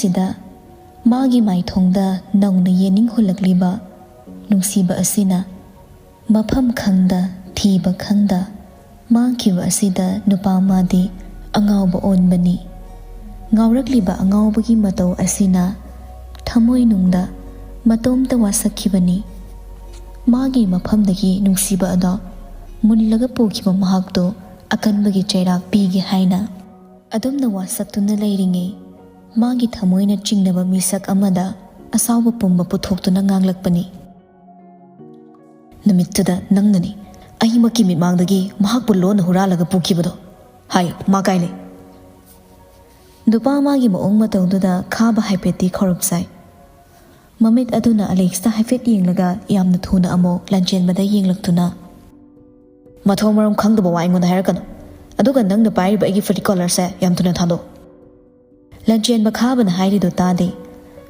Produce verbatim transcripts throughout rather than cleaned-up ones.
ꯁꯤꯗ ꯃꯥꯒꯤ ꯃꯥꯏꯊꯣꯡꯗ ꯅꯧꯅ ꯌꯦꯡꯅꯤꯡ ꯍꯨꯜꯂꯛꯂꯤꯕ ꯅꯨꯡꯁꯤꯕ ꯑꯁꯤꯅ ꯃꯐꯝ ꯈꯪꯗ, ꯊꯤꯕ ꯈꯪꯗ ꯃꯥꯡꯈꯤꯕ ꯑꯁꯤꯗ ꯅꯨꯄꯥ ꯑꯃꯗꯤ ꯑꯉꯥꯎꯕ ꯑꯣꯟꯕꯅꯤ꯫ ꯉꯥꯎꯔꯛꯂꯤꯕ ꯑꯉꯥꯎꯕꯒꯤ ꯃꯇꯧ ꯑꯁꯤꯅ ꯊꯃꯣꯏꯅꯨꯡꯗ ꯃꯇꯣꯝꯇ ꯋꯥꯁꯛꯈꯤꯕꯅꯤ꯫ ꯃꯥꯒꯤ ꯃꯐꯝꯗꯒꯤ ꯅꯨꯡꯁꯤꯕ ꯑꯗꯣ ꯃꯨꯜꯂꯒ ꯄꯨꯈꯤꯕ ꯃꯍꯥꯛꯇꯨ ꯑꯀꯟꯕꯒꯤ ꯆꯩꯔꯥꯛ ꯄꯤꯒꯦ ꯍꯥꯏꯅ ꯑꯗꯨꯝꯅ ꯋꯥꯁꯛꯇꯨꯅ ꯂꯩꯔꯤꯉꯩ, ꯃꯥꯒꯤ ꯊꯃꯣꯏꯅ ꯆꯤꯡꯅꯕ ꯃꯤꯁꯛ ꯑꯃꯗ ꯑꯁꯥꯎꯕ ꯄꯨꯝꯕ ꯄꯨꯊꯣꯛꯇꯨꯅ ꯉꯥꯡꯂꯛꯄꯅꯤ꯫ "ꯅꯨꯃꯤꯠꯇꯨꯗ ꯅꯪꯅꯅꯤ ꯑꯩꯃꯛꯀꯤ ꯃꯤꯠꯃꯥꯡꯗꯒꯤ ꯃꯍꯥꯛꯄꯨ ꯂꯣꯟꯅ ꯍꯨꯔꯥꯜꯂꯒ ꯄꯨꯈꯤꯕꯗꯣ꯫ ꯍꯥꯏꯌꯨ, ꯃꯥ ꯀꯥꯏ ꯂꯩ?" ꯅꯨꯄꯥ ꯑꯃꯒꯤ ꯃꯑꯣꯡ ꯃꯇꯧꯗꯨꯗ ꯈꯥꯕ ꯍꯥꯏꯐꯦꯠꯇꯤ ꯈꯧꯔꯞ ꯆꯥꯏ꯫ ꯃꯃꯤꯠ ꯑꯗꯨꯅ ꯑꯂꯦꯛꯁꯇ ꯍꯥꯏꯐꯦꯠ ꯌꯦꯡꯂꯒ ꯌꯥꯝꯅ ꯊꯨꯅ ꯑꯃꯨꯛ ꯂꯥꯟꯆꯦꯟꯕꯗ ꯌꯦꯡꯂꯛꯇꯨꯅ, "ꯃꯊꯣꯡ ꯃꯔꯝ ꯈꯪꯗꯕ ꯋꯥ ꯑꯩꯉꯣꯟꯗ ꯍꯥꯏꯔꯛꯀꯅꯨ꯫ ꯑꯗꯨꯒ ꯅꯪꯅ ꯄꯥꯏꯔꯤꯕ ꯑꯩꯒꯤ ꯐꯨꯔꯤꯠ ꯀꯣꯂꯔꯁꯦ ꯌꯥꯝ ꯊꯨꯅ ꯊꯥꯗꯣꯛꯎ꯫" ꯂꯥꯟꯆꯦꯟꯕ ꯈꯥꯕꯅ ꯍꯥꯏꯔꯤꯗꯨ ꯇꯥꯗꯦ꯫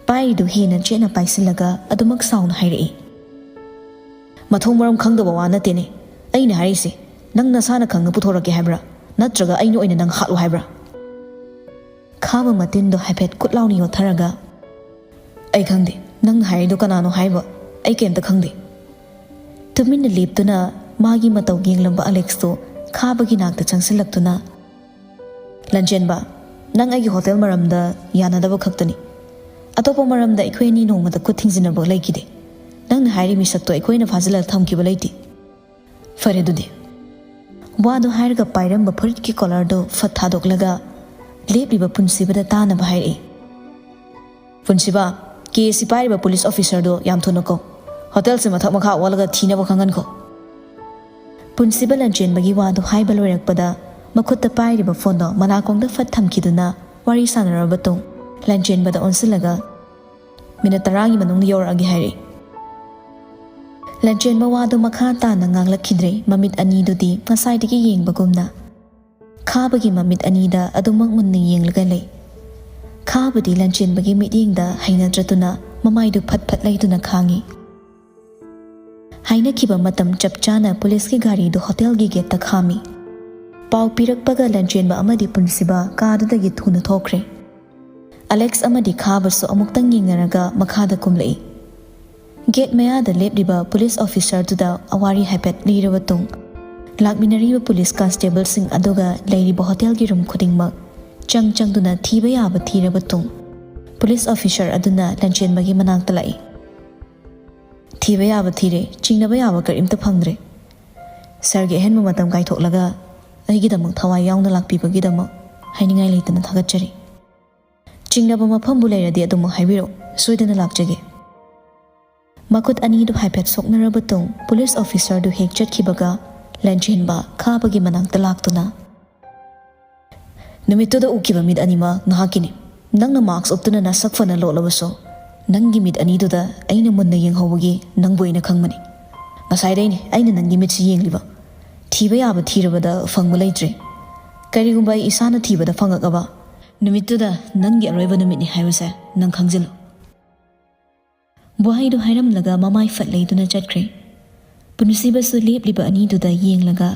ꯄꯥꯏꯔꯤꯗꯨ ꯍꯦꯟꯅ ꯆꯦꯠꯅ ꯄꯥꯏꯁꯤꯜꯂꯒ ꯑꯗꯨꯃꯛ ꯁꯥꯎꯅ ꯍꯥꯏꯔꯛꯏ꯫ "ꯃꯊꯣꯡ ꯃꯔꯝ ꯈꯪꯗꯕ ꯋꯥ ꯅꯠꯇꯦꯅꯦ ꯑꯩꯅ ꯍꯥꯏꯔꯤꯁꯦ꯫ ꯅꯪ ꯅꯁꯥꯅ ꯈꯪꯅ ꯄꯨꯊꯣꯔꯛꯀꯦ ꯍꯥꯏꯕ꯭ꯔꯥ? ꯅꯠꯇ꯭ꯔꯒ ꯑꯩꯅ ꯑꯣꯏꯅ ꯅꯪ ꯍꯥꯠꯂꯨ ꯍꯥꯏꯕ꯭ꯔꯥ?" ꯈꯥꯕ ꯃꯇꯤꯟꯗꯣ ꯍꯥꯏꯐꯦꯠ ꯀꯨꯠ ꯂꯥꯎꯅ ꯌꯣꯠꯊꯔꯒ, "ꯑꯩ ꯈꯪꯗꯦ꯫ ꯅꯪꯅ ꯍꯥꯏꯔꯤꯗꯣ ꯀꯅꯥꯅꯣ ꯍꯥꯏꯕ? ꯑꯩ ꯀꯩꯝꯇ ꯈꯪꯗꯦ꯫" ꯇꯨꯃꯤꯟꯅ ꯂꯦꯞꯇꯨꯅ ꯃꯥꯒꯤ ꯃꯇꯧ ꯌꯦꯡꯂꯝꯕ ꯑꯂꯦꯛꯁꯇꯣ ꯈꯥꯕꯒꯤ ꯅꯥꯛꯇ ꯆꯪꯁꯤꯜꯂꯛꯇꯨꯅ, "ꯂꯟꯆꯦꯟꯕ, ꯅꯪ ꯑꯩꯒꯤ ꯍꯣꯇꯦꯜ ꯃꯔꯝꯗ ꯌꯥꯅꯗꯕ ꯈꯛꯇꯅꯤ꯫ ꯑꯇꯣꯞꯄ ꯃꯔꯝꯗ ꯑꯩꯈꯣꯏ ꯑꯅꯤ ꯅꯣꯡꯃꯇ ꯈꯨꯠ ꯊꯤꯡꯖꯤꯟꯅꯕ ꯂꯩꯈꯤꯗꯦ꯫ ꯅꯪꯅ ꯍꯥꯏꯔꯤ ꯃꯤꯁꯛꯇꯣ ꯑꯩꯈꯣꯏꯅ ꯐꯥꯖꯤꯜꯂꯒ ꯊꯝꯈꯤꯕ ꯂꯩꯇꯦ꯫ ꯐꯔꯦ ꯑꯗꯨꯗꯤ꯫" ꯋꯥꯗꯣ ꯍꯥꯏꯔꯒ ꯄꯥꯏꯔꯝꯕ ꯐꯨꯔꯤꯠꯀꯤ ꯀꯣꯂꯔꯗꯣ ꯐꯠ ꯊꯥꯗꯣꯛꯂꯒ ꯂꯦꯞꯂꯤꯕ ꯄꯨꯟꯁꯤꯕꯗ ꯇꯥꯅꯕ ꯍꯥꯏꯔꯛꯏ꯫ "ꯄꯨꯟꯁꯤꯕ, ꯀꯦꯁꯁꯤ ꯄꯥꯏꯔꯤꯕ ꯄꯨꯂꯤꯁ ꯑꯣꯐꯤꯁꯔꯗꯣ ꯌꯥꯝ ꯊꯨꯅ ꯀꯧ꯫ ꯍꯣꯇꯦꯜꯁꯦ ꯃꯊꯛ ꯃꯈꯥ ꯑꯣꯜꯂꯒ ꯊꯤꯅꯕ ꯈꯪꯍꯟꯈꯣ꯫" ꯄꯨꯟꯁꯤꯕ ꯂꯟꯆꯦꯟꯕꯒꯤ ꯋꯥꯗꯨ ꯍꯥꯏꯕ ꯂꯣꯏꯔꯛꯄꯗ ꯃꯈꯨꯠꯇ ꯄꯥꯏꯔꯤꯕ ꯐꯣꯟꯗꯣ ꯃꯅꯥꯀꯣꯡꯗ ꯐꯠ ꯊꯝꯈꯤꯗꯨꯅ ꯋꯥꯔꯤ ꯁꯥꯟꯅꯔꯕ ꯇꯨꯡ ꯂꯟꯆꯦꯟꯕꯗ ꯑꯣꯟꯁꯤꯜꯂꯒ, "ꯃꯤꯅꯠ ꯇꯔꯥꯒꯤ ꯃꯅꯨꯡꯗ ꯌꯧꯔꯛꯑꯒꯦ" ꯍꯥꯏꯔꯛꯏ꯫ ꯂꯟꯆꯦꯟꯕ ꯋꯥꯗꯨ ꯃꯈꯥ ꯇꯥꯅ ꯉꯥꯡꯂꯛꯈꯤꯗ꯭ꯔꯦ꯫ ꯃꯃꯤꯠ ꯑꯅꯤꯗꯨꯗꯤ ꯉꯁꯥꯏꯗꯒꯤ ꯌꯦꯡꯕꯒꯨꯝꯅ ꯈꯥꯕꯒꯤ ꯃꯃꯤꯠ ꯑꯅꯤꯗ ꯑꯗꯨꯃꯛ ꯃꯨꯟꯅ ꯌꯦꯡꯂꯒ ꯂꯩ꯫ ꯈꯥꯕꯗꯤ ꯂꯟꯆꯦꯟꯕꯒꯤ ꯃꯤꯠꯌꯦꯡꯗ ꯍꯩꯅꯗ꯭ꯔꯗꯨꯅ ꯃꯃꯥꯏꯗꯨ ꯐꯠ ꯐꯠ ꯂꯩꯗꯨꯅ ꯈꯥꯡꯉꯤ꯫ ꯍꯥꯏꯅꯈꯤꯕ ꯃꯇꯝ ꯆꯞ ꯆꯥꯅ ꯄꯨꯂꯤꯁꯀꯤ ꯒꯥꯔꯤꯗꯨ ꯍꯣꯇꯦꯜꯒꯤ ꯒꯦꯠꯇ ꯈꯥꯝꯃꯤ꯫ ꯄꯥꯎ ꯄꯤꯔꯛꯄꯒ ꯂꯟꯆꯦꯟꯕ ꯑꯃꯗꯤ ꯄꯨꯟꯁꯤꯕ ꯀꯥꯗꯨꯗꯒꯤ ꯊꯨꯅ ꯊꯣꯛꯈ꯭ꯔꯦ꯫ ꯑꯂꯦꯛꯁ ꯑꯃꯗꯤ ꯈꯥꯕꯁꯨ ꯑꯃꯨꯛꯇꯪ ꯌꯦꯡꯅꯔꯒ ꯃꯈꯥꯗ ꯀꯨꯝꯂꯛꯏ꯫ ꯒꯦꯠ ꯃꯌꯥꯗ ꯂꯦꯞꯂꯤꯕ ꯄꯨꯂꯤꯁ ꯑꯣꯐꯤꯁꯥꯔꯗꯨꯗ ꯑꯋꯥꯔꯤ ꯍꯥꯏꯐꯦꯠ ꯂꯤꯔꯕ ꯇꯨꯡ, ꯂꯥꯛꯃꯤꯟꯅꯔꯤꯕ ꯄꯨꯂꯤꯁ ꯀꯟꯁꯇꯦꯕꯜꯁꯤꯡ ꯑꯗꯨꯒ ꯂꯩꯔꯤꯕ ꯍꯣꯇꯦꯜꯒꯤ ꯔꯨꯝ ꯈꯨꯗꯤꯡꯃꯛ ꯆꯪ ꯆꯪꯗꯨꯅ ꯊꯤꯕ ꯌꯥꯕ ꯊꯤꯔꯕ ꯇꯨꯡ, ꯄꯨꯂꯤꯁ ꯑꯣꯐꯤꯁꯥꯔ ꯑꯗꯨꯅ ꯂꯟꯆꯦꯟꯕꯒꯤ ꯃꯅꯥꯛꯇ ꯂꯥꯛꯏ꯫ "ꯊꯤꯕ ꯌꯥꯕ ꯊꯤꯔꯦ, ꯆꯤꯡꯅꯕ ꯌꯥꯕ ꯀꯔꯤꯝꯇ ꯐꯪꯗ꯭ꯔꯦ꯫ ꯁꯥꯔꯒꯤ ꯑꯍꯦꯟꯕ ꯃꯇꯝ ꯀꯥꯏꯊꯣꯛꯂꯒ ꯑꯩꯒꯤꯗꯃꯛ ꯊꯋꯥꯏ ꯌꯥꯎꯅ ꯂꯥꯛꯄꯤꯕꯒꯤꯗꯃꯛ ꯍꯥꯏꯅꯤꯡꯉꯥꯏ ꯂꯩꯇꯅ ꯊꯥꯒꯠꯆꯔꯤ꯫ ꯆꯤꯡꯅꯕ ꯃꯐꯝꯕꯨ ꯂꯩꯔꯗꯤ ꯑꯗꯨꯃꯛ ꯍꯥꯏꯕꯤꯔꯛꯎ, ꯁꯣꯏꯗꯅ ꯂꯥꯛꯆꯒꯦ"꯫ ꯃꯈꯨꯠ ꯑꯅꯤꯗꯨ ꯍꯥꯏꯐꯦꯠ ꯁꯣꯛꯅꯔꯕ ꯇꯨꯡ ꯄꯨꯂꯤꯁ ꯑꯣꯐꯤꯁꯥꯔꯗꯨ ꯍꯦꯛ ꯆꯠꯈꯤꯕꯒ ꯂꯟꯆꯦꯟꯕ ꯈꯥꯕꯒꯤ ꯃꯅꯥꯛꯇ ꯂꯥꯛꯇꯨꯅ, "ꯅꯨꯃꯤꯠꯇꯨꯗ ꯎꯈꯤꯕ ꯃꯤꯠ ꯑꯅꯤꯃꯛ ꯅꯍꯥꯛꯀꯤꯅꯤ꯫ ꯅꯪꯅ ꯃꯥꯛꯁ ꯎꯞꯇꯨꯅ ꯅꯁꯛ ꯐꯅ ꯂꯣꯠꯂꯕꯁꯨ, ꯅꯪꯒꯤ ꯃꯤꯠ ꯑꯅꯤꯗꯨꯗ ꯑꯩꯅ ꯃꯨꯟꯅ ꯌꯦꯡꯍꯧꯕꯒꯤ ꯅꯪꯕꯨ ꯑꯩꯅ ꯈꯪꯕꯅꯤ꯫ ꯉꯁꯥꯏꯗꯩꯅꯦ ꯑꯩꯅ ꯅꯪꯒꯤ ꯃꯤꯠꯁꯤ ꯌꯦꯡꯂꯤꯕ꯫ ꯊꯤꯕ ꯌꯥꯕ ꯊꯤꯔꯕꯗ ꯐꯪꯕ ꯂꯩꯇ꯭ꯔꯦ꯫ ꯀꯔꯤꯒꯨꯝꯕ ꯑꯩ ꯏꯁꯥꯅ ꯊꯤꯕꯗ ꯐꯪꯉꯛꯑꯕ, ꯅꯨꯃꯤꯠꯇꯨꯗ ꯅꯪꯒꯤ ꯑꯔꯣꯏꯕ ꯅꯨꯃꯤꯠꯅꯤ ꯍꯥꯏꯕꯁꯦ ꯅꯪ ꯈꯪꯖꯤꯜꯂꯨ"꯫ ꯋꯥꯍꯩꯗꯨ ꯍꯥꯏꯔꯝꯂꯒ ꯃꯃꯥꯏ ꯐꯠ ꯂꯩꯗꯨꯅ ꯆꯠꯈ꯭ꯔꯦ꯫ ꯄꯨꯟꯁꯤꯕꯁꯨ ꯂꯦꯞꯂꯤꯕ ꯑꯅꯤꯗꯨꯗ ꯌꯦꯡꯂꯒ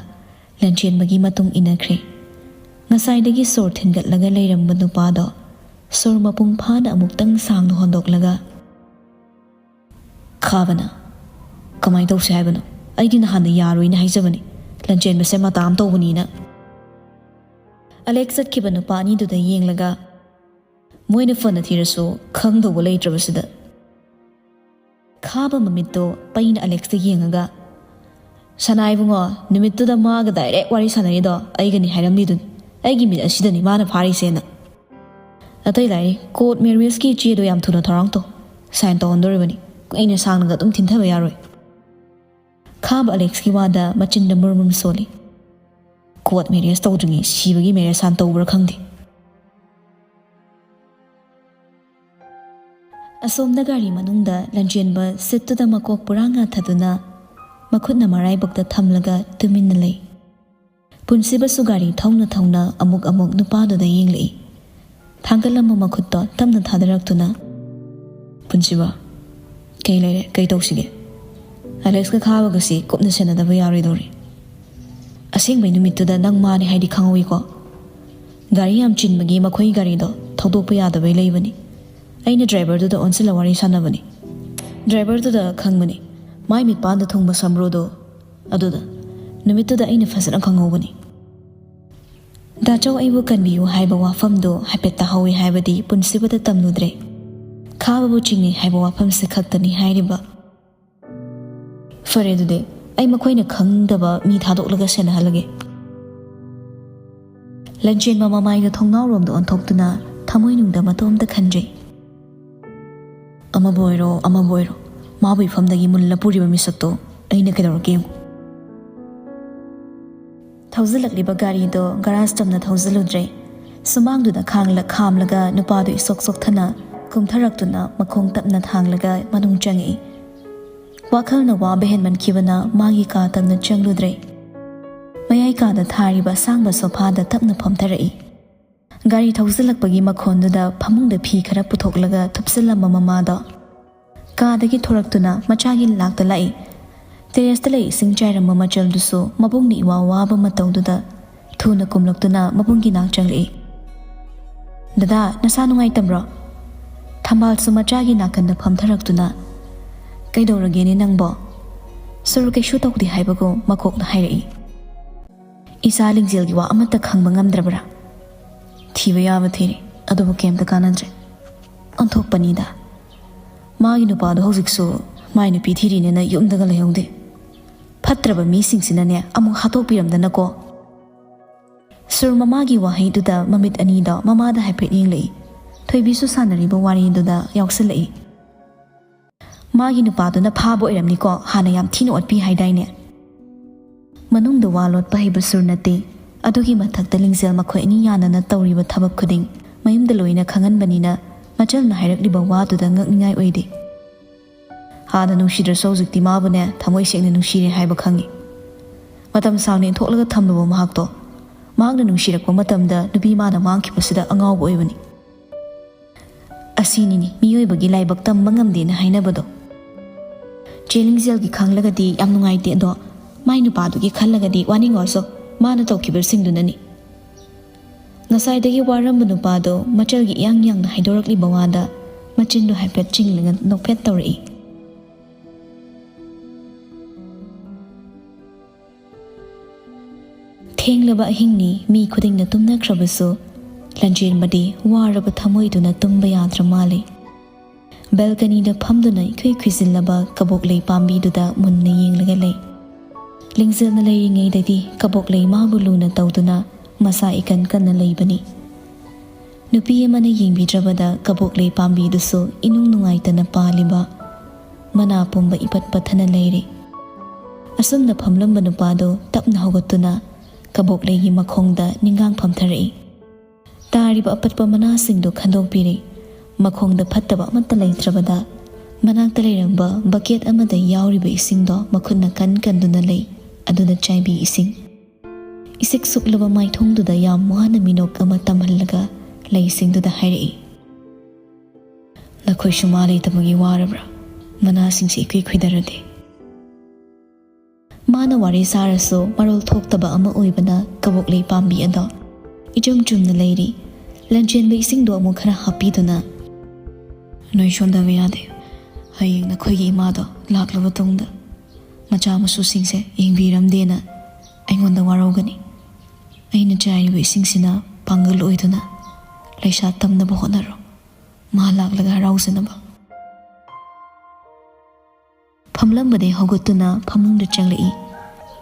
ꯂꯟꯆꯦꯟꯕꯒꯤ ꯃꯇꯨꯡ ꯏꯟꯅꯈ꯭ꯔꯦ꯫ ꯉꯁꯥꯏꯗꯒꯤ ꯁꯣꯔ ꯊꯤꯟꯒꯠꯂꯒ ꯂꯩꯔꯝꯕ ꯅꯨꯄꯥꯗꯣ ꯁꯣꯔ ꯃꯄꯨꯡ ꯐꯥꯅ ꯑꯃꯨꯛꯇꯪ ꯁꯥꯡꯅ ꯍꯣꯟꯗꯣꯛꯂꯒ, "ꯈꯥꯕꯅ, ꯀꯃꯥꯏꯅ ꯇꯧꯁꯦ ꯍꯥꯏꯕꯅꯣ? ꯑꯩꯗꯤ ꯅꯍꯥꯟꯅ ꯌꯥꯔꯣꯏꯅ ꯍꯥꯏꯖꯕꯅꯤ, ꯂꯟꯆꯦꯟꯕꯁꯦ ꯃꯇꯥ ꯑꯃ ꯇꯧꯕꯅꯤꯅ"꯫ ꯑꯂꯦꯛꯁ ꯆꯠꯈꯤꯕ ꯅꯨꯄꯥ ꯑꯅꯤꯗꯨꯗ ꯌꯦꯡꯂꯒ, ꯃꯣꯏꯅ ꯐꯅ ꯊꯤꯔꯁꯨ ꯈꯪꯗꯧꯕ ꯂꯩꯇ꯭ꯔꯕꯁꯤꯗ꯫ ꯈꯥꯕ ꯃꯃꯤꯠꯇꯣ ꯄꯩꯅ ꯑꯂꯦꯛꯁꯇ ꯌꯦꯡꯉꯒ, "ꯁꯅꯥ ꯏꯕꯨꯡꯉꯣ, ꯅꯨꯃꯤꯠꯇꯨꯗ ꯃꯥꯒ ꯗꯥꯏꯔꯦꯛ ꯋꯥꯔꯤ ꯁꯥꯟꯅꯔꯤꯗꯣ ꯑꯩꯒꯅꯤ ꯍꯥꯏꯔꯝꯂꯤꯗꯨꯅꯤ꯫ ꯑꯩꯒꯤ ꯃꯤꯠ ꯑꯁꯤꯗꯅꯤ ꯃꯥꯅ ꯐꯥꯔꯤꯁꯦꯅ꯫ ꯑꯇꯩ ꯂꯥꯏꯔꯤ, ꯀꯣꯔꯠ ꯃꯦꯔꯤꯌꯦꯖꯀꯤ ꯆꯦꯗꯣ ꯌꯥꯝ ꯊꯨꯅ ꯊꯧꯔꯥꯡ ꯇꯧ꯫ ꯁꯥꯏꯟ ꯇꯧꯍꯟꯗꯣꯔꯤꯕꯅꯤ꯫ ꯀꯨꯏꯅ ꯁꯥꯡꯅꯒ ꯑꯗꯨꯝ ꯊꯤꯟꯊꯕ ꯌꯥꯔꯣꯏ"꯫ ꯈꯥꯕ ꯑꯂꯦꯛꯁꯀꯤ ꯋꯥꯗ ꯃꯆꯤꯟꯗ ꯃꯨꯔ ꯃꯨꯔ ꯁꯣꯜꯂꯤ꯫ "ꯀꯣꯔꯠ ꯃꯦꯔꯤꯌꯦꯖ ꯇꯧꯗ꯭ꯔꯤꯉꯩ ꯁꯤꯕꯒꯤ ꯃꯦꯔꯤꯌꯦꯖ ꯍꯥꯟꯅ ꯇꯧꯕ꯭ꯔꯥ ꯈꯪꯗꯦ"꯫ ꯑꯁꯣꯝꯗ ꯒꯥꯔꯤ ꯃꯅꯨꯡꯗ ꯂꯟꯆꯦꯟꯕ ꯁꯤꯠꯇꯨꯗ ꯃꯀꯣꯛ ꯄꯨꯔꯥ ꯉꯥꯊꯗꯨꯅ ꯃꯈꯨꯠꯅ ꯃꯔꯥꯏꯕꯛꯇ ꯊꯝꯂꯒ ꯇꯨꯃꯤꯟꯅ ꯂꯩ꯫ ꯄꯨꯟꯁꯤꯕꯁꯨ ꯒꯥꯔꯤ ꯊꯧꯅ ꯊꯧꯅ ꯑꯃꯨꯛ ꯑꯃꯨꯛ ꯅꯨꯄꯥꯗꯨꯗ ꯌꯦꯡꯂꯛꯏ꯫ ꯊꯥꯡꯒꯠꯂꯝꯕ ꯃꯈꯨꯠꯇꯣ ꯇꯞꯅ ꯊꯥꯗꯔꯛꯇꯨꯅ, "ꯄꯨꯟꯁꯤꯕ, ꯀꯩ ꯂꯩꯔꯦ? ꯀꯩ ꯇꯧꯁꯤꯒꯦ? ꯑꯂꯦꯛꯁꯀ ꯈꯥꯕꯒꯁꯤ ꯀꯨꯞꯅ ꯁꯦꯟꯅꯗꯕ ꯌꯥꯔꯣꯏꯗꯧꯔꯤ꯫ ꯑꯁꯦꯡꯕꯩ ꯅꯨꯃꯤꯠꯇꯨꯗ ꯅꯪ ꯃꯥꯅꯤ ꯍꯥꯏꯗꯤ ꯈꯪꯍꯧꯏꯀꯣ꯫ ꯒꯥꯔꯤ ꯌꯥꯝ ꯆꯤꯟꯕꯒꯤ ꯃꯈꯣꯏꯒꯤ ꯒꯥꯔꯤꯗꯣ ꯊꯧꯗꯣꯛꯄ ꯌꯥꯗꯕꯩ ꯂꯩꯕꯅꯤ꯫ ꯑꯩꯅ ꯗ꯭ꯔꯥꯏꯚꯔꯗꯨꯗ ꯑꯣꯟꯁꯤꯜꯂ ꯋꯥꯔꯤ ꯁꯥꯟꯅꯕꯅꯤ꯫ ꯗ꯭ꯔꯥꯏꯚꯔꯗꯨꯗ ꯈꯪꯕꯅꯤ, ꯃꯥꯏ ꯃꯤꯠꯄꯥꯟꯗ ꯊꯨꯡꯕ ꯁꯝꯕ꯭ꯔꯨꯗꯣ ꯑꯗꯨꯗ꯫ ꯅꯨꯃꯤꯠꯇꯨꯗ ꯑꯩꯅ ꯐꯖꯅ ꯈꯪꯍꯧꯕꯅꯤ꯫ ꯗꯥꯆꯧ ꯑꯩꯕꯨ ꯀꯟꯕꯤꯌꯨ ꯍꯥꯏꯕ ꯋꯥꯐꯝꯗꯣ ꯍꯥꯏꯐꯦꯠ ꯇꯥꯍꯧꯏ ꯍꯥꯏꯕꯗꯤ ꯄꯨꯟꯁꯤꯕꯗ ꯇꯝꯂꯨꯗ꯭ꯔꯦ꯫ ꯈꯥꯕꯕꯨ ꯆꯤꯡꯅꯩ ꯍꯥꯏꯕ ꯋꯥꯐꯝꯁꯦ ꯈꯛꯇꯅꯤ ꯍꯥꯏꯔꯤꯕ꯫ ꯐꯔꯦ ꯑꯗꯨꯗꯤ, ꯑꯩ ꯃꯈꯣꯏꯅ ꯈꯪꯗꯕ ꯃꯤ ꯊꯥꯗꯣꯛꯂꯒ ꯁꯦꯟꯅꯍꯜꯂꯒꯦ꯫ ꯂꯟꯆꯦꯟꯕ ꯃꯃꯥꯏꯗ ꯊꯣꯡꯅꯥꯎꯔꯣꯝꯗ ꯑꯣꯟꯊꯣꯛꯇꯨꯅ ꯊꯃꯣꯏꯅꯨꯡꯗ ꯃꯇꯣꯝꯇ ꯈꯟꯖꯩ꯫ ꯑꯃꯕꯨ ꯑꯣꯏꯔꯣ, ꯑꯃꯕꯨ ꯑꯣꯏꯔꯣ, ꯃꯥꯕꯨ ꯏꯐꯝꯗꯒꯤ ꯃꯨꯜꯂ ꯄꯨꯔꯤꯕ ꯃꯤꯁꯛꯇꯣ ꯑꯩꯅ ꯀꯩꯗꯧꯔꯛꯀꯦ ꯌꯦꯡꯉꯨ꯫ ꯊꯧꯖꯤꯜꯂꯛꯂꯤꯕ ꯒꯥꯔꯤꯗꯣ ꯒꯔꯥꯖ ꯇꯝꯅ ꯊꯧꯖꯤꯜꯂꯨꯗ꯭ꯔꯦ꯫ ꯁꯨꯃꯥꯡꯗꯨꯗ ꯈꯥꯡꯂ-, ꯈꯥꯝꯂꯒ ꯅꯨꯄꯥꯗꯨ ꯏꯁꯣꯛ ꯁꯣꯛꯊꯅ ꯀꯨꯝꯊꯔꯛꯇꯨꯅ ꯃꯈꯣꯡ ꯇꯞꯅ ꯊꯥꯡꯂꯒ ꯃꯅꯨꯡ ꯆꯪꯉꯛꯏ꯫ ꯋꯥꯈꯜꯅ ꯋꯥꯕ ꯍꯦꯟꯃꯟꯈꯤꯕꯅ ꯃꯥꯒꯤ ꯀꯥ ꯇꯝꯅ ꯆꯪꯂꯨꯗ꯭ꯔꯦ꯫ ꯃꯌꯥꯏ ꯀꯥꯗ ꯊꯥꯔꯤꯕ ꯑꯁꯥꯡꯕ ꯁꯣꯐꯥꯗ ꯇꯞꯅ ꯐꯝꯊꯔꯛꯏ꯫ ꯒꯥꯔꯤ ꯊꯧꯖꯤꯜꯂꯛꯄꯒꯤ ꯃꯈꯣꯟꯗꯨꯗ ꯐꯃꯨꯡꯗ ꯐꯤ ꯈꯔ ꯄꯨꯊꯣꯛꯂꯒ ꯊꯨꯞꯆꯤꯜꯂꯝꯕ ꯃꯃꯥꯗꯣ ꯀꯥꯗꯒꯤ ꯊꯣꯔꯛꯇꯨꯅ ꯃꯆꯥꯒꯤ ꯅꯥꯛꯇ ꯂꯥꯛꯏ꯫ ꯇꯦꯔꯦꯁꯇ ꯂꯩ ꯏꯁꯤꯡ ꯆꯥꯏꯔꯝꯕ ꯃꯆꯜꯗꯨꯁꯨ ꯃꯕꯨꯡꯅ ꯏꯋꯥ ꯋꯥꯕ ꯃꯇꯧꯗꯨꯗ ꯊꯨꯅ ꯀꯨꯝꯂꯛꯇꯨꯅ ꯃꯕꯨꯡꯒꯤ ꯅꯥꯛ ꯆꯪꯂꯛꯏ꯫ "ꯗꯗꯥ, ꯅꯁꯥ ꯅꯨꯡꯉꯥꯏꯇꯕ꯭ꯔꯣ?" ꯊꯝꯕꯥꯜꯁꯨ ꯃꯆꯥꯒꯤ ꯅꯥꯀꯟꯗ ꯐꯝꯊꯔꯛꯇꯨꯅ, "ꯀꯩꯗꯧꯔꯒꯦꯅꯦ ꯅꯪꯕꯣ?" ꯁꯨꯔ ꯀꯩꯁꯨ ꯇꯧꯗꯦ ꯍꯥꯏꯕꯒꯨꯝ ꯃꯀꯣꯛꯅ ꯍꯥꯏꯔꯛꯏ꯫ "ꯏꯆꯥ ꯂꯤꯡꯖꯦꯜꯒꯤ ꯋꯥ ꯑꯃꯠꯇ ꯈꯪꯕ ꯉꯝꯗ꯭ꯔꯕ꯭ꯔꯥ?" "ꯊꯤꯕ ꯌꯥꯕ ꯊꯤꯔꯦ, ꯑꯗꯨꯕꯨ ꯀꯩꯝꯇ ꯀꯥꯟꯅꯗ꯭ꯔꯦ꯫ ꯑꯣꯟꯊꯣꯛꯄꯅꯤꯗ꯫ ꯃꯥꯒꯤ ꯅꯨꯄꯥꯗꯣ ꯍꯧꯖꯤꯛꯁꯨ ꯃꯥꯏ ꯅꯨꯄꯤ ꯊꯤꯔꯤꯅꯦꯅ ꯌꯨꯝꯗꯒ ꯂꯩꯍꯧꯗꯦ꯫ ꯐꯠꯇ꯭ꯔꯕ ꯃꯤꯁꯤꯡꯁꯤꯅꯅꯦ ꯑꯃꯨꯛ ꯍꯥꯠꯇꯣꯛꯄꯤꯔꯝꯗꯅꯀꯣ꯫" ꯁꯨꯔ ꯃꯃꯥꯒꯤ ꯋꯥꯍꯩꯗꯨꯗ ꯃꯃꯤꯠ ꯑꯅꯤꯗꯣ ꯃꯃꯥꯗ ꯍꯥꯏꯐꯦꯠ ꯌꯦꯡꯂꯛꯏ꯫ ꯊꯣꯏꯕꯤꯁꯨ ꯁꯥꯟꯅꯔꯤꯕ ꯋꯥꯔꯤꯗꯨꯗ ꯌꯥꯎꯁꯜꯂꯛꯏ꯫ "ꯃꯥꯒꯤ ꯅꯨꯄꯥꯗꯨꯅ ꯐꯥꯕ ꯑꯣꯏꯔꯝꯅꯤꯀꯣ, ꯍꯥꯟꯅ ꯌꯥꯝ ꯊꯤꯅ ꯑꯣꯠꯄꯤ ꯍꯥꯏꯗꯥꯏꯅꯦ?" ꯃꯅꯨꯡꯗ ꯋꯥ ꯂꯣꯠꯄ ꯍꯩꯕ ꯁꯨꯔ ꯅꯠꯇꯦ꯫ ꯑꯗꯨꯒꯤ ꯃꯊꯛꯇ ꯂꯤꯡꯖꯦꯜ ꯃꯈꯣꯏ ꯑꯅꯤ ꯌꯥꯅꯅ ꯇꯧꯔꯤꯕ ꯊꯕꯛ ꯈꯨꯗꯤꯡ ꯃꯌꯨꯝꯗ ꯂꯣꯏꯅ ꯈꯪꯍꯟꯕꯅꯤꯅ ꯃꯆꯜꯅ ꯍꯥꯏꯔꯛꯂꯤꯕ ꯋꯥꯗꯨꯗ ꯉꯛꯅꯤꯡꯉꯥꯏ ꯑꯣꯏꯗꯦ꯫ ꯍꯥꯟꯅ ꯅꯨꯡꯁꯤꯗ꯭ꯔꯁꯨ ꯍꯧꯖꯤꯛꯇꯤ ꯃꯥꯕꯨꯅꯦ ꯊꯃꯣꯏ ꯁꯦꯡꯅ ꯅꯨꯡꯁꯤꯔꯦ ꯍꯥꯏꯕ ꯈꯪꯉꯤ꯫ ꯃꯇꯝ ꯁꯥꯡꯅ ꯏꯟꯊꯣꯛꯂꯒ ꯊꯝꯂꯨꯕ ꯃꯍꯥꯛꯇꯣ ꯃꯍꯥꯛꯅ ꯅꯨꯡꯁꯤꯔꯛꯄ ꯃꯇꯝꯗ ꯅꯨꯄꯤ ꯃꯥꯅ ꯃꯥꯡꯈꯤꯕꯁꯤꯗ ꯑꯉꯥꯎꯕ ꯑꯣꯏꯕꯅꯤ꯫ ꯑꯁꯤꯅꯤꯅꯦ ꯃꯤꯑꯣꯏꯕꯒꯤ ꯂꯥꯏꯕꯛ ꯇꯝꯕ ꯉꯝꯗꯦꯅ ꯍꯥꯏꯅꯕꯗꯣ꯫ ꯆꯦ ꯂꯤꯡꯖꯦꯜꯒꯤ ꯈꯪꯂꯒꯗꯤ ꯌꯥꯝ ꯅꯨꯡꯉꯥꯏꯇꯦ, ꯑꯗꯣ ꯃꯥꯏ ꯅꯨꯄꯥꯗꯨꯒꯤ ꯈꯜꯂꯒꯗꯤ ꯋꯥꯅꯤꯡꯉꯣꯁꯨ, ꯃꯥꯅ ꯇꯧꯈꯤꯕꯁꯤꯡꯗꯨꯅꯅꯤ꯫ ꯉꯁꯥꯏꯗꯒꯤ ꯋꯥꯔꯝꯕ ꯅꯨꯄꯥꯗꯣ ꯃꯆꯜꯒꯤ ꯏꯌꯥꯡ ꯌꯥꯡꯅ ꯍꯥꯏꯗꯣꯔꯛꯂꯤꯕ ꯋꯥꯗ ꯃꯆꯤꯟꯗꯨ ꯍꯥꯏꯐꯦꯠ ꯆꯤꯡꯂꯒ ꯅꯣꯛꯐꯦꯠ ꯇꯧꯔꯛꯏ꯫ ꯊꯦꯡꯂꯕ ꯑꯍꯤꯡꯅꯤ, ꯃꯤ ꯈꯨꯗꯤꯡꯅ ꯇꯨꯝꯅꯈ꯭ꯔꯕꯁꯨ, ꯂꯟꯖꯦꯟꯕꯗꯤ ꯋꯥꯔꯕ ꯊꯃꯣꯏꯗꯨꯅ ꯇꯨꯝꯕ ꯌꯥꯗ꯭ꯔ ꯃꯥꯜꯂꯤ꯫ ꯕꯦꯜꯀꯅꯤꯗ ꯐꯝꯗꯨꯅ ꯏꯈꯨꯏ ꯈꯨꯏꯖꯤꯜꯂꯕ ꯀꯕꯣꯛꯂꯩ ꯄꯥꯝꯕꯤꯗꯨꯗ ꯃꯨꯟꯅ ꯌꯦꯡꯂꯒ ꯂꯩ꯫ ꯂꯤꯡꯖꯦꯜꯅ ꯂꯩꯔꯤꯉꯩꯗꯗꯤ ꯀꯕꯣꯛꯂꯩ ꯃꯥꯕꯨ ꯂꯨꯅ ꯇꯧꯗꯨꯅ ꯃꯁꯥ ꯏꯀꯟ ꯀꯟꯅ ꯂꯩꯕꯅꯤ꯫ ꯅꯨꯄꯤ ꯑꯃꯅ ꯌꯦꯡꯕꯤꯗ꯭ꯔꯕꯗ ꯀꯕꯣꯛꯂꯩ ꯄꯥꯝꯕꯤꯗꯨꯁꯨ ꯏꯅꯨꯡ ꯅꯨꯡꯉꯥꯏꯇꯅ ꯄꯥꯜꯂꯤꯕ ꯃꯅꯥ ꯄꯨꯝꯕ ꯏꯄꯠ ꯄꯠꯊꯅ ꯂꯩꯔꯤ꯫ ꯑꯁꯨꯝꯅ ꯐꯝꯂꯝꯕ ꯅꯨꯄꯥꯗꯨ ꯇꯞꯅ ꯍꯧꯒꯠꯇꯨꯅ ꯀꯕꯣꯛꯂꯩꯒꯤ ꯃꯈꯣꯡꯗ ꯅꯤꯡꯒꯥꯡ ꯐꯝꯊꯔꯛꯏ꯫ ꯇꯥꯔꯤꯕ ꯑꯄꯠꯄ ꯃꯅꯥꯁꯤꯡꯗꯨ ꯈꯟꯗꯣꯛꯄꯤꯔꯤ꯫ ꯃꯈꯣꯡꯗ ꯐꯠꯇꯕ ꯑꯃꯠꯇ ꯂꯩꯇ꯭ꯔꯕꯗ, ꯃꯅꯥꯛꯇ ꯂꯩꯔꯝꯕ ꯕꯀꯦꯠ ꯑꯃꯗ ꯌꯥꯎꯔꯤꯕ ꯏꯁꯤꯡꯗꯣ ꯃꯈꯨꯠꯅ ꯀꯟ ꯀꯟꯗꯨꯅ ꯂꯩ ꯑꯗꯨꯅ ꯆꯥꯏꯕꯤ ꯏꯁꯤꯡ꯫ ꯏꯁꯤꯛ ꯁꯨꯛꯂꯕ ꯃꯥꯏꯊꯣꯡꯗꯨꯗ ꯌꯥꯝ ꯋꯥꯅ ꯃꯤꯅꯣꯛ ꯑꯃ ꯇꯝꯍꯜꯂꯒ ꯂꯩꯁꯤꯡꯗꯨꯗ ꯍꯥꯏꯔꯛꯏ, "ꯅꯈꯣꯏꯁꯨ ꯃꯥ ꯂꯩꯇꯕꯒꯤ ꯋꯥꯔꯕ꯭ꯔꯥ? ꯃꯅꯥꯁꯤꯡꯁꯤ ꯏꯈꯨꯏ ꯈꯨꯏꯗꯔꯗꯤ?" ꯃꯥꯅ ꯋꯥꯔꯤ ꯁꯥꯔꯁꯨ ꯃꯔꯣꯜ ꯊꯣꯛꯇꯕ ꯑꯃ ꯑꯣꯏꯕꯅ ꯀꯕꯣꯛꯂꯩ ꯄꯥꯝꯕꯤ ꯑꯗꯣ ꯏꯆꯨꯝ ꯆꯨꯝꯅ ꯂꯩꯔꯤ꯫ ꯂꯟꯖꯦꯟꯕ ꯏꯁꯤꯡꯗꯣ ꯑꯃꯨꯛ ꯈꯔ ꯍꯥꯞꯄꯤꯗꯨꯅ, "ꯅꯣꯏ ꯁꯣꯟꯊꯕ ꯌꯥꯗꯦ꯫ ꯍꯌꯦꯡ ꯅꯈꯣꯏꯒꯤ ꯏꯃꯥꯗꯣ ꯂꯥꯛꯂꯕ ꯇꯨꯡꯗ ꯃꯆꯥ ꯃꯁꯨꯁꯤꯡꯁꯦ ꯌꯦꯡꯕꯤꯔꯝꯗꯦꯅ ꯑꯩꯉꯣꯟꯗ ꯋꯥꯔꯧꯒꯅꯤ꯫ ꯑꯩꯅ ꯆꯥꯏꯔꯤꯕ ꯏꯁꯤꯡꯁꯤꯅ ꯄꯥꯡꯒꯜ ꯑꯣꯏꯗꯨꯅ ꯂꯩꯁꯥ ꯇꯝꯅꯕ ꯍꯣꯠꯅꯔꯣ꯫ ꯃꯥ ꯂꯥꯛꯂꯒ ꯍꯔꯥꯎꯖꯅꯕ꯫" ꯐꯝꯂꯝꯕꯗꯩ ꯍꯧꯒꯠꯇꯨꯅ ꯐꯃꯨꯡꯗ ꯆꯪꯂꯛꯏ꯫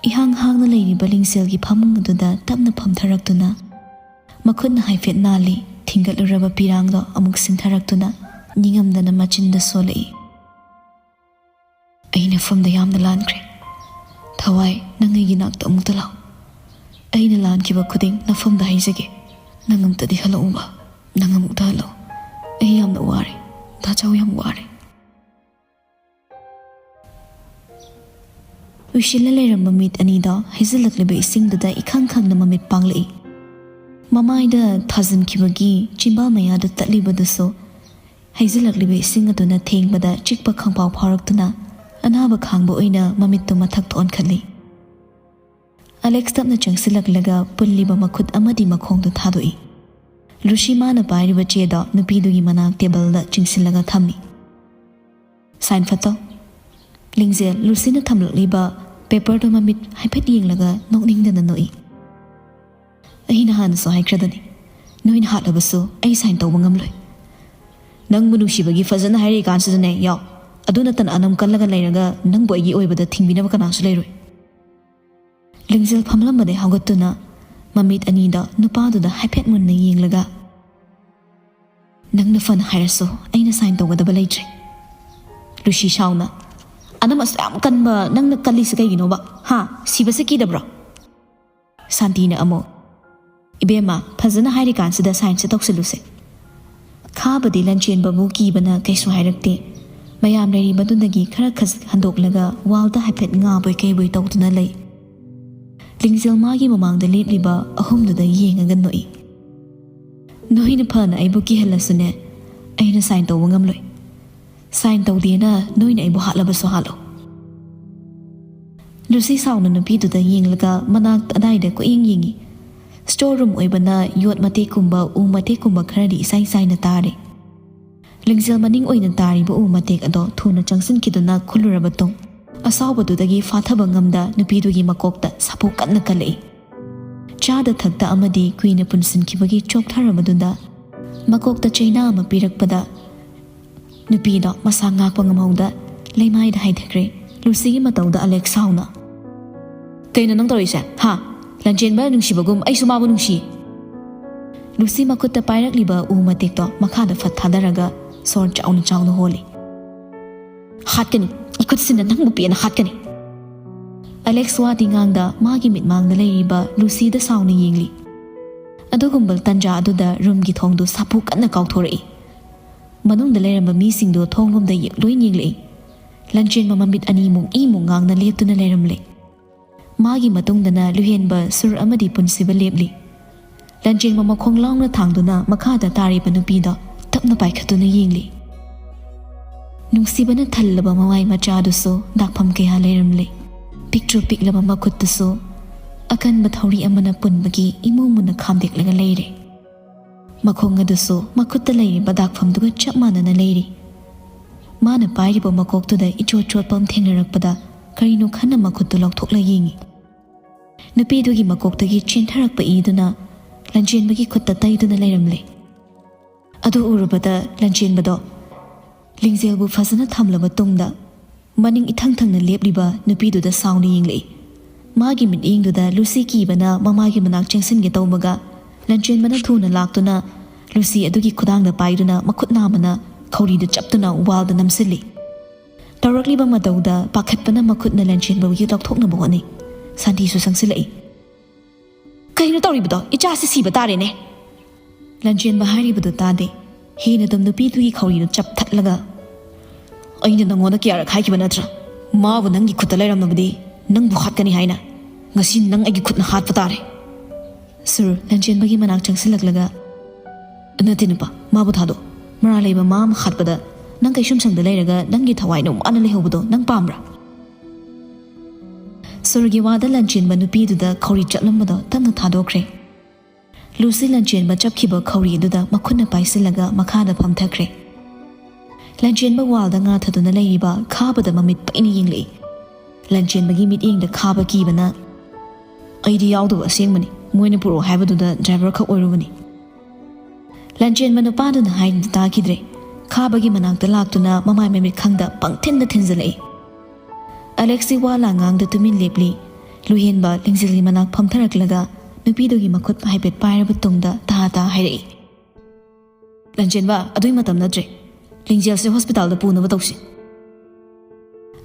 ꯏꯍꯥꯡ ꯍꯥꯡꯅ ꯂꯩꯔꯤꯕ ꯂꯤꯡꯁꯦꯜꯒꯤ ꯐꯃꯨꯡ ꯑꯗꯨꯗ ꯇꯞꯅ ꯐꯝꯊꯔꯛꯇꯨꯅ ꯃꯈꯨꯠꯅ ꯍꯥꯏꯐꯦꯠ ꯅꯥꯜꯂꯤ꯫ ꯊꯤꯡꯒꯠꯂꯨꯔꯕ ꯄꯤꯔꯥꯡꯗꯣ ꯑꯃꯨꯛ ꯁꯤꯟꯊꯔꯛꯇꯨꯅ ꯅꯤꯡꯉꯝꯗꯅ ꯃꯆꯤꯟꯗ ꯁꯣꯜꯂꯛꯏ, "ꯑꯩ ꯅꯐꯝꯗ ꯌꯥꯝꯅ ꯂꯥꯟꯈ꯭ꯔꯦ꯫ ꯊꯋꯥꯏ, ꯅꯪ ꯑꯩꯒꯤ ꯅꯥꯛꯇ ꯑꯃꯨꯛꯇ ꯂꯥꯛꯎ꯫ ꯑꯩꯅ ꯂꯥꯟꯈꯤꯕ ꯈꯨꯗꯤꯡ ꯅꯐꯝꯗ ꯍꯥꯏꯖꯒꯦ꯫ ꯅꯪ ꯑꯃꯨꯛꯇꯗꯤ ꯍꯜꯂꯛꯎꯕ꯫ ꯅꯪ ꯑꯃꯨꯛꯇ ꯍꯜꯂꯛꯎ꯫ ꯑꯩ ꯌꯥꯝꯅ ꯋꯥꯔꯦ꯫ ꯗꯥ ꯆꯥꯎ ꯌꯥꯝ ꯋꯥꯔꯦ꯫" ꯎꯏꯁꯤꯜꯂ ꯂꯩꯔꯝꯕ ꯃꯤꯠ ꯑꯅꯤꯗꯣ ꯍꯩꯖꯤꯜꯂꯛꯂꯤꯕ ꯏꯁꯤꯡꯗꯨꯗ ꯏꯈꯪ ꯈꯪꯅ ꯃꯃꯤꯠ ꯄꯥꯡꯂꯛꯏ꯫ ꯃꯃꯥꯏꯗ ꯊꯥꯖꯤꯟꯈꯤꯕꯒꯤ ꯆꯤꯝꯕꯥ ꯃꯌꯥꯗ ꯇꯠꯂꯤꯕꯗꯨꯁꯨ ꯍꯩꯖꯤꯜꯂꯛꯂꯤꯕ ꯏꯁꯤꯡ ꯑꯗꯨꯅ ꯊꯦꯡꯕꯗ ꯆꯤꯛꯄ ꯈꯪꯐꯥꯎ ꯐꯥꯎꯔꯛꯇꯨꯅ ꯑꯅꯥꯕ ꯈꯥꯡꯕ ꯑꯣꯏꯅ ꯃꯃꯤꯠꯇꯨ ꯃꯊꯛꯇ ꯑꯣꯟꯈꯠꯂꯤ꯫ ꯑꯦꯂꯦꯛꯁ ꯇꯞꯅ ꯆꯪꯁꯤꯜꯂꯛꯂꯒ ꯄꯨꯜꯂꯤꯕ ꯃꯈꯨꯠ ꯑꯃꯗꯤ ꯃꯈꯣꯡꯗꯨ ꯊꯥꯗꯣꯛꯏ꯫ ꯂꯨꯁꯤ ꯃꯥꯅ ꯄꯥꯏꯔꯤꯕ ꯆꯦꯗꯣ ꯅꯨꯄꯤꯗꯨꯒꯤ ꯃꯅꯥꯛ ꯇꯦꯕꯜꯗ ꯆꯤꯡꯁꯤꯜꯂꯒ ꯊꯝꯃꯤ꯫ "ꯁꯥꯏꯟ ꯐꯠꯇꯧ?" ꯂꯤꯡꯖꯦꯜ ꯂꯨꯁꯤꯅ ꯊꯝꯂꯛꯂꯤꯕ ꯄꯦꯄꯔꯗꯨ ꯃꯃꯤꯠ ꯍꯥꯏꯐꯦꯠ ꯌꯦꯡꯂꯒ ꯅꯣꯛꯅꯤꯡꯗꯅ ꯅꯣꯛꯏ꯫ "ꯑꯩꯅ ꯍꯥꯟꯅꯁꯨ ꯍꯥꯏꯈ꯭ꯔꯗꯅꯤ, ꯅꯣꯏꯅ ꯍꯥꯠꯂꯕꯁꯨ ꯑꯩ ꯁꯥꯏꯟ ꯇꯧꯕ ꯉꯝꯂꯣꯏ꯫ ꯅꯪꯕꯨ ꯅꯨꯡꯁꯤꯕꯒꯤ ꯐꯖꯅ ꯍꯥꯏꯔꯛꯏ ꯀꯥꯟꯁꯤꯗꯅꯦ, ꯌꯥꯎ꯫ ꯑꯗꯨ ꯅꯠꯇꯅ ꯑꯅꯝ ꯀꯜꯂꯒ ꯂꯩꯔꯒ ꯅꯪꯕꯨ ꯑꯩꯒꯤ ꯑꯣꯏꯕꯗ ꯊꯤꯡꯕꯤꯅꯕ ꯀꯅꯥꯁꯨ ꯂꯩꯔꯣꯏ꯫" ꯂꯤꯡꯖꯦꯜ ꯐꯝꯂꯝꯕꯗꯩ ꯍꯧꯒꯠꯇꯨꯅ ꯃꯃꯤꯠ ꯑꯅꯤꯗ ꯅꯨꯄꯥꯗꯨꯗ ꯍꯥꯏꯐꯦꯠ ꯃꯨꯟꯅ ꯌꯦꯡꯂꯒ, "ꯅꯪꯅ ꯐꯅ ꯍꯥꯏꯔꯁꯨ ꯑꯩꯅ ꯁꯥꯏꯟ ꯇꯧꯒꯗꯕ ꯂꯩꯇ꯭ꯔꯦ꯫" ꯂꯨꯁꯤ ꯁꯥꯎꯅ, "ꯑꯅꯝ ꯑꯁꯨꯛ ꯌꯥꯝ ꯀꯟꯕ ꯅꯪꯅ ꯀꯜꯂꯤꯁꯤ ꯀꯩꯒꯤꯅꯣꯕ? ꯍꯥ? ꯁꯤꯕꯁꯦ ꯀꯤꯗꯕ꯭ꯔꯣ?" ꯁꯥꯟꯇꯤꯅ ꯑꯃꯨꯛ, "ꯏꯕꯦꯝꯃ, ꯐꯖꯅ ꯍꯥꯏꯔꯤꯀꯥꯟꯁꯤꯗ ꯁꯥꯏꯟꯁꯦ ꯇꯧꯁꯤꯜꯂꯨꯁꯦ꯫" ꯈꯥꯕꯗꯤ ꯂꯟꯆꯦꯟꯕꯕꯨ ꯀꯤꯕꯅ ꯀꯩꯁꯨ ꯍꯥꯏꯔꯛꯇꯦ꯫ ꯃꯌꯥꯝ ꯂꯩꯔꯤꯕꯗꯨꯗꯒꯤ ꯈꯔ ꯈꯖꯤꯛ ꯍꯟꯗꯣꯛꯂꯒ ꯋꯥꯜꯗ ꯍꯥꯏꯐꯦꯠ ꯉꯥꯕꯣꯏ ꯀꯩꯕꯣꯏ ꯇꯧꯗꯨꯅ ꯂꯩ꯫ ꯂꯤꯡꯖꯦꯜ ꯃꯥꯒꯤ ꯃꯃꯥꯡꯗ ꯂꯦꯞꯂꯤꯕ ꯑꯍꯨꯝꯗꯨꯗ ꯌꯦꯡꯉꯒ ꯅꯣꯛꯏ꯫ "ꯅꯣꯏꯅ ꯐꯅ ꯑꯩꯕꯨ ꯀꯤꯍꯜꯂꯁꯨꯅꯦ, ꯑꯩꯅ ꯁꯥꯏꯟ ꯇꯧꯕ ꯉꯝꯂꯣꯏ꯫ ꯁꯥꯏꯟ ꯇꯧꯗꯦꯅ ꯅꯣꯏꯅ ꯑꯩꯕꯨ ꯍꯥꯠꯂꯕꯁꯨ ꯍꯥꯠꯂꯣ꯫" ꯂꯨꯁꯤ ꯁꯥꯎꯅ ꯅꯨꯄꯤꯗꯨꯗ ꯌꯦꯡꯂꯒ ꯃꯅꯥꯛ ꯑꯗꯥꯏꯗ ꯀꯣꯏꯌꯦꯡ ꯌꯦꯡꯉꯤ꯫ ꯁ꯭ꯇꯣꯔ ꯔꯨꯝ ꯑꯣꯏꯕꯅ ꯌꯣꯠ ꯃꯇꯦꯛꯀꯨꯝꯕ, ꯎ ꯃꯇꯦꯛꯀꯨꯝꯕ ꯈꯔꯗꯤ ꯏꯁꯥꯏ ꯁꯥꯏꯅ ꯇꯥꯔꯦ꯫ ꯂꯤꯡꯖꯦꯜ ꯃꯅꯤꯡ ꯑꯣꯏꯅ ꯇꯥꯔꯤꯕ ꯎ ꯃꯇꯦꯛ ꯑꯗꯣ ꯊꯨꯅ ꯆꯪꯁꯤꯟꯈꯤꯗꯨꯅ ꯈꯨꯜꯂꯨꯔꯕ ꯇꯨꯡ, ꯑꯁꯥꯎꯕꯗꯨꯗꯒꯤ ꯐꯥꯊꯕ ꯉꯝꯗ ꯅꯨꯄꯤꯗꯨꯒꯤ ꯃꯀꯣꯛꯇ ꯁꯥꯐꯨ ꯀꯟꯅ ꯀꯜꯂꯛꯏ꯫ ꯆꯥꯗ ꯊꯛꯇ ꯑꯃꯗꯤ ꯀꯨꯏꯅ ꯄꯨꯟꯁꯤꯟꯈꯤꯕꯒꯤ ꯆꯣꯛꯊꯔꯕꯗꯨꯗ ꯃꯀꯣꯛꯇ ꯆꯩꯅꯥ ꯑꯃ ꯄꯤꯔꯛꯄꯗ, ꯅꯨꯄꯤꯗꯣ ꯃꯁꯥ ꯉꯥꯛꯄ ꯉꯝꯍꯧꯗ ꯂꯩꯃꯥꯏꯗ ꯍꯥꯏꯊꯈ꯭ꯔꯦ꯫ ꯂꯨꯁꯤꯒꯤ ꯃꯇꯧꯗ ꯑꯂꯦꯛꯁ ꯁꯥꯎꯅ, "ꯀꯩꯅꯣ ꯅꯪ ꯇꯧꯔꯤꯁꯦ? ꯍꯥ? ꯂꯟꯆꯦꯟꯕ ꯅꯨꯡꯁꯤꯕꯒꯨꯝ ꯑꯩꯁꯨ ꯃꯥꯕꯨ ꯅꯨꯡꯁꯤ꯫" ꯂꯨꯁꯤ ꯃꯈꯨꯠꯇ ꯄꯥꯏꯔꯛꯂꯤꯕ ꯎ ꯃꯇꯦꯛꯇꯣ ꯃꯈꯥꯗ ꯐꯠ ꯊꯥꯗꯔꯒ ꯁꯣꯔ ꯆꯥꯎꯅ ꯆꯥꯎꯅ ꯍꯣꯜꯂꯤ꯫ "ꯍꯥꯠꯀꯅꯤ, ꯏꯈꯨꯠꯁꯤꯅ ꯅꯪꯕꯨ ꯄꯦꯟꯅ ꯍꯥꯠꯀꯅꯤ꯫" ꯑꯂꯦꯛꯁ ꯋꯥꯗꯤ ꯉꯥꯡꯗ ꯃꯥꯒꯤ ꯃꯤꯠꯃꯥꯡꯗ ꯂꯩꯔꯤꯕ ꯂꯨꯁꯤꯗ ꯁꯥꯎꯅ ꯌꯦꯡꯂꯤ꯫ ꯑꯗꯨꯒꯨꯝꯕ ꯇꯟꯖꯥ ꯑꯗꯨꯗ ꯔꯨꯝꯒꯤ ꯊꯣꯡꯗꯨ ꯁꯥꯐꯨ ꯀꯟꯅ ꯀꯥꯎꯊꯣꯔꯛꯏ꯫ ꯃꯅꯨꯡꯗ ꯂꯩꯔꯝꯕ ꯃꯤꯁꯤꯡꯗꯨ ꯊꯣꯡꯂꯣꯝꯗ ꯌꯦꯛ-, ꯂꯣꯏ ꯌꯦꯡꯂꯛꯏ꯫ ꯂꯟꯆꯦꯟꯕ ꯃꯃꯤꯠ ꯑꯅꯤꯃꯨꯛ ꯏꯃꯨꯛ ꯉꯥꯡꯅ ꯂꯦꯞꯇꯨꯅ ꯂꯩꯔꯝꯂꯦ꯫ ꯃꯥꯒꯤ ꯃꯇꯨꯡꯗꯅ ꯂꯨꯍꯦꯟꯕ ꯁꯨꯔ ꯑꯃꯗꯤ ꯄꯨꯟꯁꯤꯕ ꯂꯦꯞꯂꯤ꯫ ꯂꯟꯆꯦꯟꯕ ꯃꯈꯣꯡ ꯂꯥꯎꯅ ꯊꯥꯡꯗꯨꯅ ꯃꯈꯥꯗ ꯇꯥꯔꯤꯕ ꯅꯨꯄꯤꯗꯣ ꯇꯞꯅ ꯄꯥꯏꯈꯠꯇꯨꯅ ꯌꯦꯡꯂꯤ꯫ ꯅꯨꯡꯁꯤꯕꯅ ꯊꯜꯂꯕ ꯃꯃꯥꯏ ꯃꯆꯥꯗꯨꯁꯨ ꯗꯥꯛꯐꯝ ꯀꯌꯥ ꯂꯩꯔꯝꯂꯦ꯫ ꯄꯤꯛꯇ꯭ꯔꯨ ꯄꯤꯛꯂꯕ ꯃꯈꯨꯠꯇꯨꯁꯨ ꯑꯀꯟꯕ ꯊꯧꯔꯤ ꯑꯃꯅ ꯄꯨꯟꯕꯒꯤ ꯏꯃꯨ ꯃꯨꯟꯅ ꯈꯥꯝꯗꯦꯛꯂꯒ ꯂꯩꯔꯦ꯫ ꯃꯈꯣꯡ ꯑꯗꯨꯁꯨ ꯃꯈꯨꯠꯇ ꯂꯩꯔꯤꯕ ꯗꯥꯛꯐꯝꯗꯨꯒ ꯆꯞ ꯃꯥꯟꯅꯅ ꯂꯩꯔꯤ꯫ ꯃꯥꯅ ꯄꯥꯏꯔꯤꯕ ꯃꯀꯣꯛꯇꯨꯗ ꯏꯆꯣꯠ ꯆꯣꯠꯄ ꯑꯃ ꯊꯦꯡꯅꯔꯛꯄꯗ ꯀꯔꯤꯅꯣ ꯈꯟꯅ ꯃꯈꯨꯠꯇꯨ ꯂꯧꯊꯣꯛꯂ ꯌꯦꯡꯉꯤ꯫ ꯅꯨꯄꯤꯗꯨꯒꯤ ꯃꯀꯣꯛꯇꯒꯤ ꯆꯦꯟꯊꯔꯛꯄ ꯏꯗꯨꯅ ꯂꯟꯆꯦꯟꯕꯒꯤ ꯈꯨꯠꯇ ꯇꯩꯗꯨꯅ ꯂꯩꯔꯝꯂꯦ꯫ ꯑꯗꯨ ꯎꯔꯨꯕꯗ ꯂꯟꯆꯦꯟꯕꯗꯣ ꯂꯤꯡꯖꯦꯜꯕꯨ ꯐꯖꯅ ꯊꯝꯂꯕ ꯇꯨꯡꯗ ꯃꯅꯤꯡ ꯏꯊꯪ ꯊꯪꯅ ꯂꯦꯞꯂꯤꯕ ꯅꯨꯄꯤꯗꯨꯗ ꯁꯥꯎꯅ ꯌꯦꯡꯂꯛꯏ꯫ ꯃꯥꯒꯤ ꯃꯤꯠꯌꯦꯡꯗꯨꯗ ꯂꯨꯁꯤ ꯀꯤꯕꯅ ꯃꯃꯥꯒꯤ ꯃꯅꯥꯛ ꯆꯪꯁꯤꯟꯒꯦ ꯇꯧꯕꯒ ꯂꯟꯆꯦꯟꯕꯅ ꯊꯨꯅ ꯂꯥꯛꯇꯨꯅ ꯂꯨꯁꯤ ꯑꯗꯨꯒꯤ ꯈꯨꯗꯥꯡꯗ ꯄꯥꯏꯗꯨꯅ ꯃꯈꯨꯠ ꯅꯥꯝꯃꯅ ꯈꯧꯔꯤꯗꯨ ꯆꯞꯇꯨꯅ ꯋꯥꯜꯗ ꯅꯝꯁꯤꯜꯂꯤ꯫ ꯇꯧꯔꯛꯂꯤꯕ ꯃꯇꯧꯗ ꯄꯥꯈꯠꯄꯅ ꯃꯈꯨꯠꯅ ꯂꯟꯆꯦꯟꯕꯒꯤ ꯂꯧꯊꯣꯛꯅꯕ ꯍꯣꯠꯅꯩ꯫ ꯁꯥꯟꯇꯤꯁꯨ ꯆꯪꯁꯤꯜꯂꯛꯏ꯫ "ꯀꯩꯅꯣ ꯇꯧꯔꯤꯕꯗꯣ? ꯏꯆꯥꯁꯤ ꯁꯤꯕ ꯇꯥꯔꯦꯅꯦ!" ꯂꯟꯆꯦꯟꯕ ꯍꯥꯏꯔꯤꯕꯗꯨ ꯇꯥꯗꯦ꯫ ꯍꯦꯟꯅ ꯑꯗꯨꯝ ꯅꯨꯄꯤꯗꯨꯒꯤ ꯈꯧꯔꯤꯗꯨ ꯆꯞꯊꯠꯂꯒ, "ꯑꯩꯅ ꯅꯪꯉꯣꯟꯗ ꯀꯌꯥꯔꯛ ꯍꯥꯏꯈꯤꯕ ꯅꯠꯇ꯭ꯔꯥ? ꯃꯥꯕꯨ ꯅꯪꯒꯤ ꯈꯨꯠꯇ ꯂꯩꯔꯝꯂꯕꯗꯤ ꯅꯪꯕꯨ ꯍꯥꯠꯀꯅꯤ ꯍꯥꯏꯅ꯫ ꯉꯁꯤ ꯅꯪ ꯑꯩꯒꯤ ꯈꯨꯠꯅ ꯍꯥꯠꯄ ꯇꯥꯔꯦ!" ꯁꯨꯔ ꯂꯟꯆꯦꯟꯕꯒꯤ ꯃꯅꯥꯛ ꯆꯪꯁꯤꯜꯂꯛꯂꯒ, "ꯅꯠꯇꯦ ꯅꯨꯄꯥ, ꯃꯥꯕꯨ ꯊꯥꯗꯣꯛ꯫ ꯃꯔꯥꯜ ꯂꯩꯕ ꯃꯥ ꯑꯃ ꯍꯥꯠꯄꯗ ꯅꯪ ꯀꯩꯁꯨꯝꯁꯪꯗ ꯂꯩꯔꯒ ꯅꯪꯒꯤ ꯊꯋꯥꯏ ꯅꯨꯡꯉꯥꯏꯅ ꯂꯩꯍꯧꯕꯗꯣ ꯅꯪ ꯄꯥꯝꯕ꯭ꯔꯥ?" ꯁꯨꯔꯒꯤ ꯋꯥꯗ ꯂꯟꯆꯦꯟꯕ ꯅꯨꯄꯤꯗꯨꯗ ꯈꯧꯔꯤ ꯆꯠꯂꯝꯕꯗꯣ ꯇꯞꯅ ꯊꯥꯗꯣꯛꯈ꯭ꯔꯦ꯫ ꯂꯨꯁꯤ ꯂꯟꯆꯦꯟꯕ ꯆꯞꯈꯤꯕ ꯈꯧꯔꯤ ꯑꯗꯨꯗ ꯃꯈꯨꯠꯅ ꯄꯥꯏꯁꯤꯜꯂꯒ ꯃꯈꯥꯗ ꯐꯝꯊꯈ꯭ꯔꯦ꯫ ꯂꯟꯆꯦꯟꯕ ꯋꯥꯜꯗ ꯉꯥꯊꯗꯨꯅ ꯂꯩꯔꯤꯕ ꯈꯥꯕꯗ ꯃꯃꯤꯠ ꯄꯩꯅ ꯌꯦꯡꯂꯛꯏ꯫ ꯂꯟꯆꯦꯟꯕꯒꯤ ꯃꯤꯠꯌꯦꯡꯗ ꯈꯥꯕ ꯀꯤꯕꯅ, "ꯑꯩꯗꯤ ꯌꯥꯎꯗꯕ ꯑꯁꯦꯡꯕꯅꯤ, ꯃꯣꯏꯅ ꯄꯨꯔꯛꯑꯣ ꯍꯥꯏꯕꯗꯨꯗ ꯗ꯭ꯔꯥꯏꯚꯔ ꯈꯛ ꯑꯣꯏꯔꯨꯕꯅꯤ꯫" ꯂꯟꯆꯦꯟꯕ ꯅꯨꯄꯥꯗꯨꯅ ꯍꯥꯏꯔꯤꯗꯨ ꯇꯥꯈꯤꯗ꯭ꯔꯦ꯫ ꯈꯥꯕꯒꯤ ꯃꯅꯥꯛꯇ ꯂꯥꯛꯇꯨꯅ ꯃꯃꯥꯏ ꯃꯃꯤꯠ ꯈꯪꯗ ꯄꯪꯊꯤꯟꯗ ꯊꯤꯟꯖꯤꯜꯂꯛꯏ꯫ ꯑꯂꯦꯛꯁꯇꯤ ꯋꯥ ꯂꯥꯡ ꯉꯥꯡꯗ ꯇꯨꯃꯤꯟ ꯂꯦꯞꯂꯤ꯫ ꯂꯨꯍꯦꯟꯕ ꯂꯤꯡꯖꯦꯜꯒꯤ ꯃꯅꯥꯛ ꯐꯝꯊꯔꯛꯂꯒ ꯅꯨꯄꯤꯗꯨꯒꯤ ꯃꯈꯨꯠ ꯍꯥꯏꯐꯦꯠ ꯄꯥꯏꯔꯕ ꯇꯨꯡꯗ ꯇꯍꯥ ꯇꯍꯥ ꯍꯥꯏꯔꯛꯏ, "ꯂꯟꯆꯦꯟꯕ, ꯑꯗꯨꯏ ꯃꯇꯝ ꯅꯠꯇ꯭ꯔꯦ꯫ ꯂꯤꯡꯖꯦꯜꯁꯦ ꯍꯣꯁꯄꯤꯇꯥꯜꯗ ꯄꯨꯅꯕ ꯇꯧꯁꯤ꯫"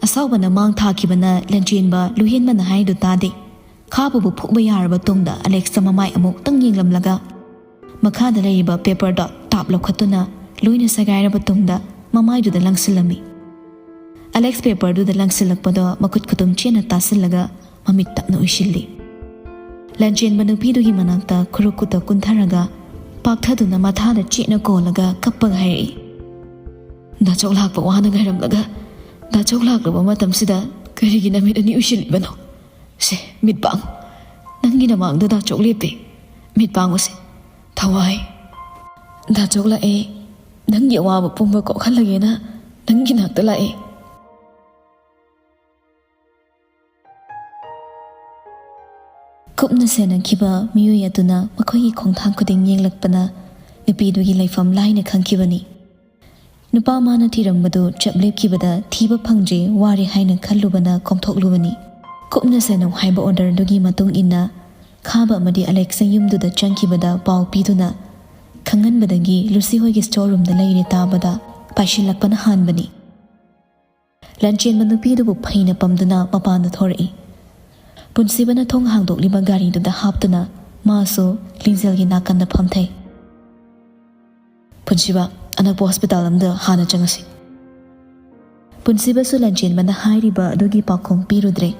ꯑꯁꯥꯎꯕꯅ ꯃꯥꯡ ꯊꯥꯈꯤꯕꯅ ꯂꯟꯆꯦꯟꯕ ꯂꯨꯍꯦꯟꯕꯅ ꯍꯥꯏꯔꯤꯗꯨ ꯇꯥꯗꯦ꯫ ꯈꯥꯕꯕꯨ ꯐꯨꯕ ꯌꯥꯔꯕ ꯇꯨꯡꯗ ꯑꯂꯦꯛꯁꯇ ꯃꯃꯥꯏ ꯑꯃꯨꯛꯇꯪ ꯌꯦꯡꯂꯝꯂꯒ ꯃꯈꯥꯗ ꯂꯩꯔꯤꯕ ꯄꯦꯄꯔꯗꯣ ꯇꯥꯞ ꯂꯧꯈꯠꯇꯨꯅ ꯂꯣꯏꯅ ꯁꯦꯒꯥꯏꯔꯕ ꯇꯨꯡꯗ ꯃꯃꯥꯏꯗꯨꯗ ꯂꯪꯁꯤꯜꯂꯝꯃꯤ꯫ ꯑꯂꯦꯛꯁ ꯄꯦꯄꯔꯗꯨꯗ ꯂꯪꯁꯤꯜꯂꯛꯄꯗꯣ ꯃꯈꯨꯠ ꯈꯨꯇꯨꯝ ꯆꯦꯠꯅ ꯇꯥꯁꯤꯜꯂꯒ ꯃꯃꯤꯠ ꯇꯞꯅ ꯎꯏꯁꯤꯜꯂꯤ꯫ ꯂꯟꯆꯦꯟꯕ ꯅꯨꯄꯤꯗꯨꯒꯤ ꯃꯅꯥꯛꯇ ꯈꯨꯔꯨ ꯈꯨꯠꯇ ꯀꯨꯟꯊꯔꯒ ꯄꯥꯛꯊꯗꯨꯅ ꯃꯊꯥꯗ ꯆꯦꯠꯅ ꯀꯣꯜꯂꯒ ꯀꯞꯄꯒ ꯍꯥꯏꯔꯛꯏ, "ꯗꯥꯆꯧ ꯂꯥꯛꯄ ꯋꯥꯅ ꯉꯥꯏꯔꯝꯂꯒ ꯗꯥꯆꯧ ꯂꯥꯛꯂꯕ ꯃꯇꯝꯁꯤꯗ ꯀꯔꯤꯒꯤ ꯅꯃꯤꯠ ꯑꯅꯤ ꯎꯏꯁꯤꯜꯂꯤꯕꯅꯣ? ꯁꯦ, ꯃꯤꯠ ꯄꯥꯡꯉꯨ꯫ ꯅꯪꯒꯤ ꯅꯃꯥꯡꯗ ꯗꯥꯆꯧ ꯂꯦꯞꯄꯦ꯫ ꯃꯤꯠ ꯄꯥꯡꯉꯨꯁꯦ꯫ ꯊꯋꯥꯏ꯫ ꯗꯥꯆꯧ ꯂꯥꯛꯑꯦ꯫ ꯅꯪꯒꯤ ꯑꯋꯥꯕ ꯄꯨꯝꯕ ꯀꯣꯛꯍꯜꯂꯒꯦꯅ ꯅꯪꯒꯤ ꯅꯥꯛꯇ ꯂꯥꯛꯑꯦ꯫ ꯀꯨꯞꯅ ꯁꯦꯟꯅꯈꯤꯕ ꯃꯤꯑꯣꯏ ꯑꯗꯨꯅ ꯃꯈꯣꯏꯒꯤ ꯈꯣꯡꯊꯥꯡ ꯈꯨꯗꯤꯡ ꯌꯦꯡꯂꯛꯄꯅ ꯅꯨꯄꯤꯗꯨꯒꯤ ꯂꯩꯐꯝ ꯂꯥꯏꯅ ꯈꯪꯈꯤꯕꯅꯤ꯫ ꯅꯨꯄꯥ ꯃꯥꯅ ꯊꯤꯔꯝꯕꯗꯨ ꯆꯞ ꯂꯦꯞꯈꯤꯕꯗ ꯊꯤꯕ ꯐꯪꯗ꯭ꯔꯦ, ꯋꯥꯔꯦ ꯍꯥꯏꯅ ꯈꯜꯂꯨꯕꯅ ꯀꯣꯝꯊꯣꯛꯂꯨꯕꯅꯤ꯫ ꯀꯨꯞꯅ ꯁꯦꯟꯅꯧ ꯍꯥꯏꯕ ꯑꯣꯔꯗꯔꯗꯨꯒꯤ ꯃꯇꯨꯡ ꯏꯟꯅ ꯈꯥꯕ ꯑꯃꯗꯤ ꯑꯂꯦꯛꯁꯅ ꯌꯨꯝꯗꯨꯗ ꯆꯪꯈꯤꯕꯗ ꯄꯥꯎ ꯄꯤꯗꯨꯅ ꯈꯪꯍꯟꯕꯗꯒꯤ ꯂꯨꯁꯤ ꯍꯣꯏꯒꯤ ꯁ꯭ꯇꯣꯔ ꯔꯨꯝꯗ ꯂꯩꯔꯦ ꯇꯥꯕꯗ ꯄꯥꯏꯁꯤꯜꯂꯛꯄꯅ ꯍꯥꯟꯕꯅꯤ꯫ ꯂꯟꯆꯦꯟꯕ ꯅꯨꯄꯤꯗꯨꯕꯨ ꯐꯩꯅ ꯄꯝꯗꯨꯅ ꯃꯄꯥꯟꯗ ꯊꯣꯔꯛꯏ꯫ ꯄꯨꯟꯁꯤꯕꯅ ꯊꯣꯡ ꯍꯥꯡꯗꯣꯛꯂꯤꯕ ꯒꯥꯔꯤꯗꯨꯗ ꯍꯥꯞꯇꯨꯅ ꯃꯥꯁꯨ ꯂꯤꯡꯖꯦꯜꯒꯤ ꯅꯥꯀꯟꯗ ꯐꯝꯊꯩ꯫ "ꯄꯨꯟꯁꯤꯕ, ꯑꯅꯛꯄ ꯍꯣꯁꯄꯤꯇꯥꯜ ꯑꯃꯗ ꯍꯥꯟꯅ ꯆꯪꯉꯁꯤ꯫" ꯄꯨꯟꯁꯤꯕꯁꯨ ꯂꯟꯆꯦꯟꯕꯅ ꯍꯥꯏꯔꯤꯕ ꯑꯗꯨꯒꯤ ꯄꯥꯎꯈꯨꯝ ꯄꯤꯔꯨꯗ꯭ꯔꯦ꯫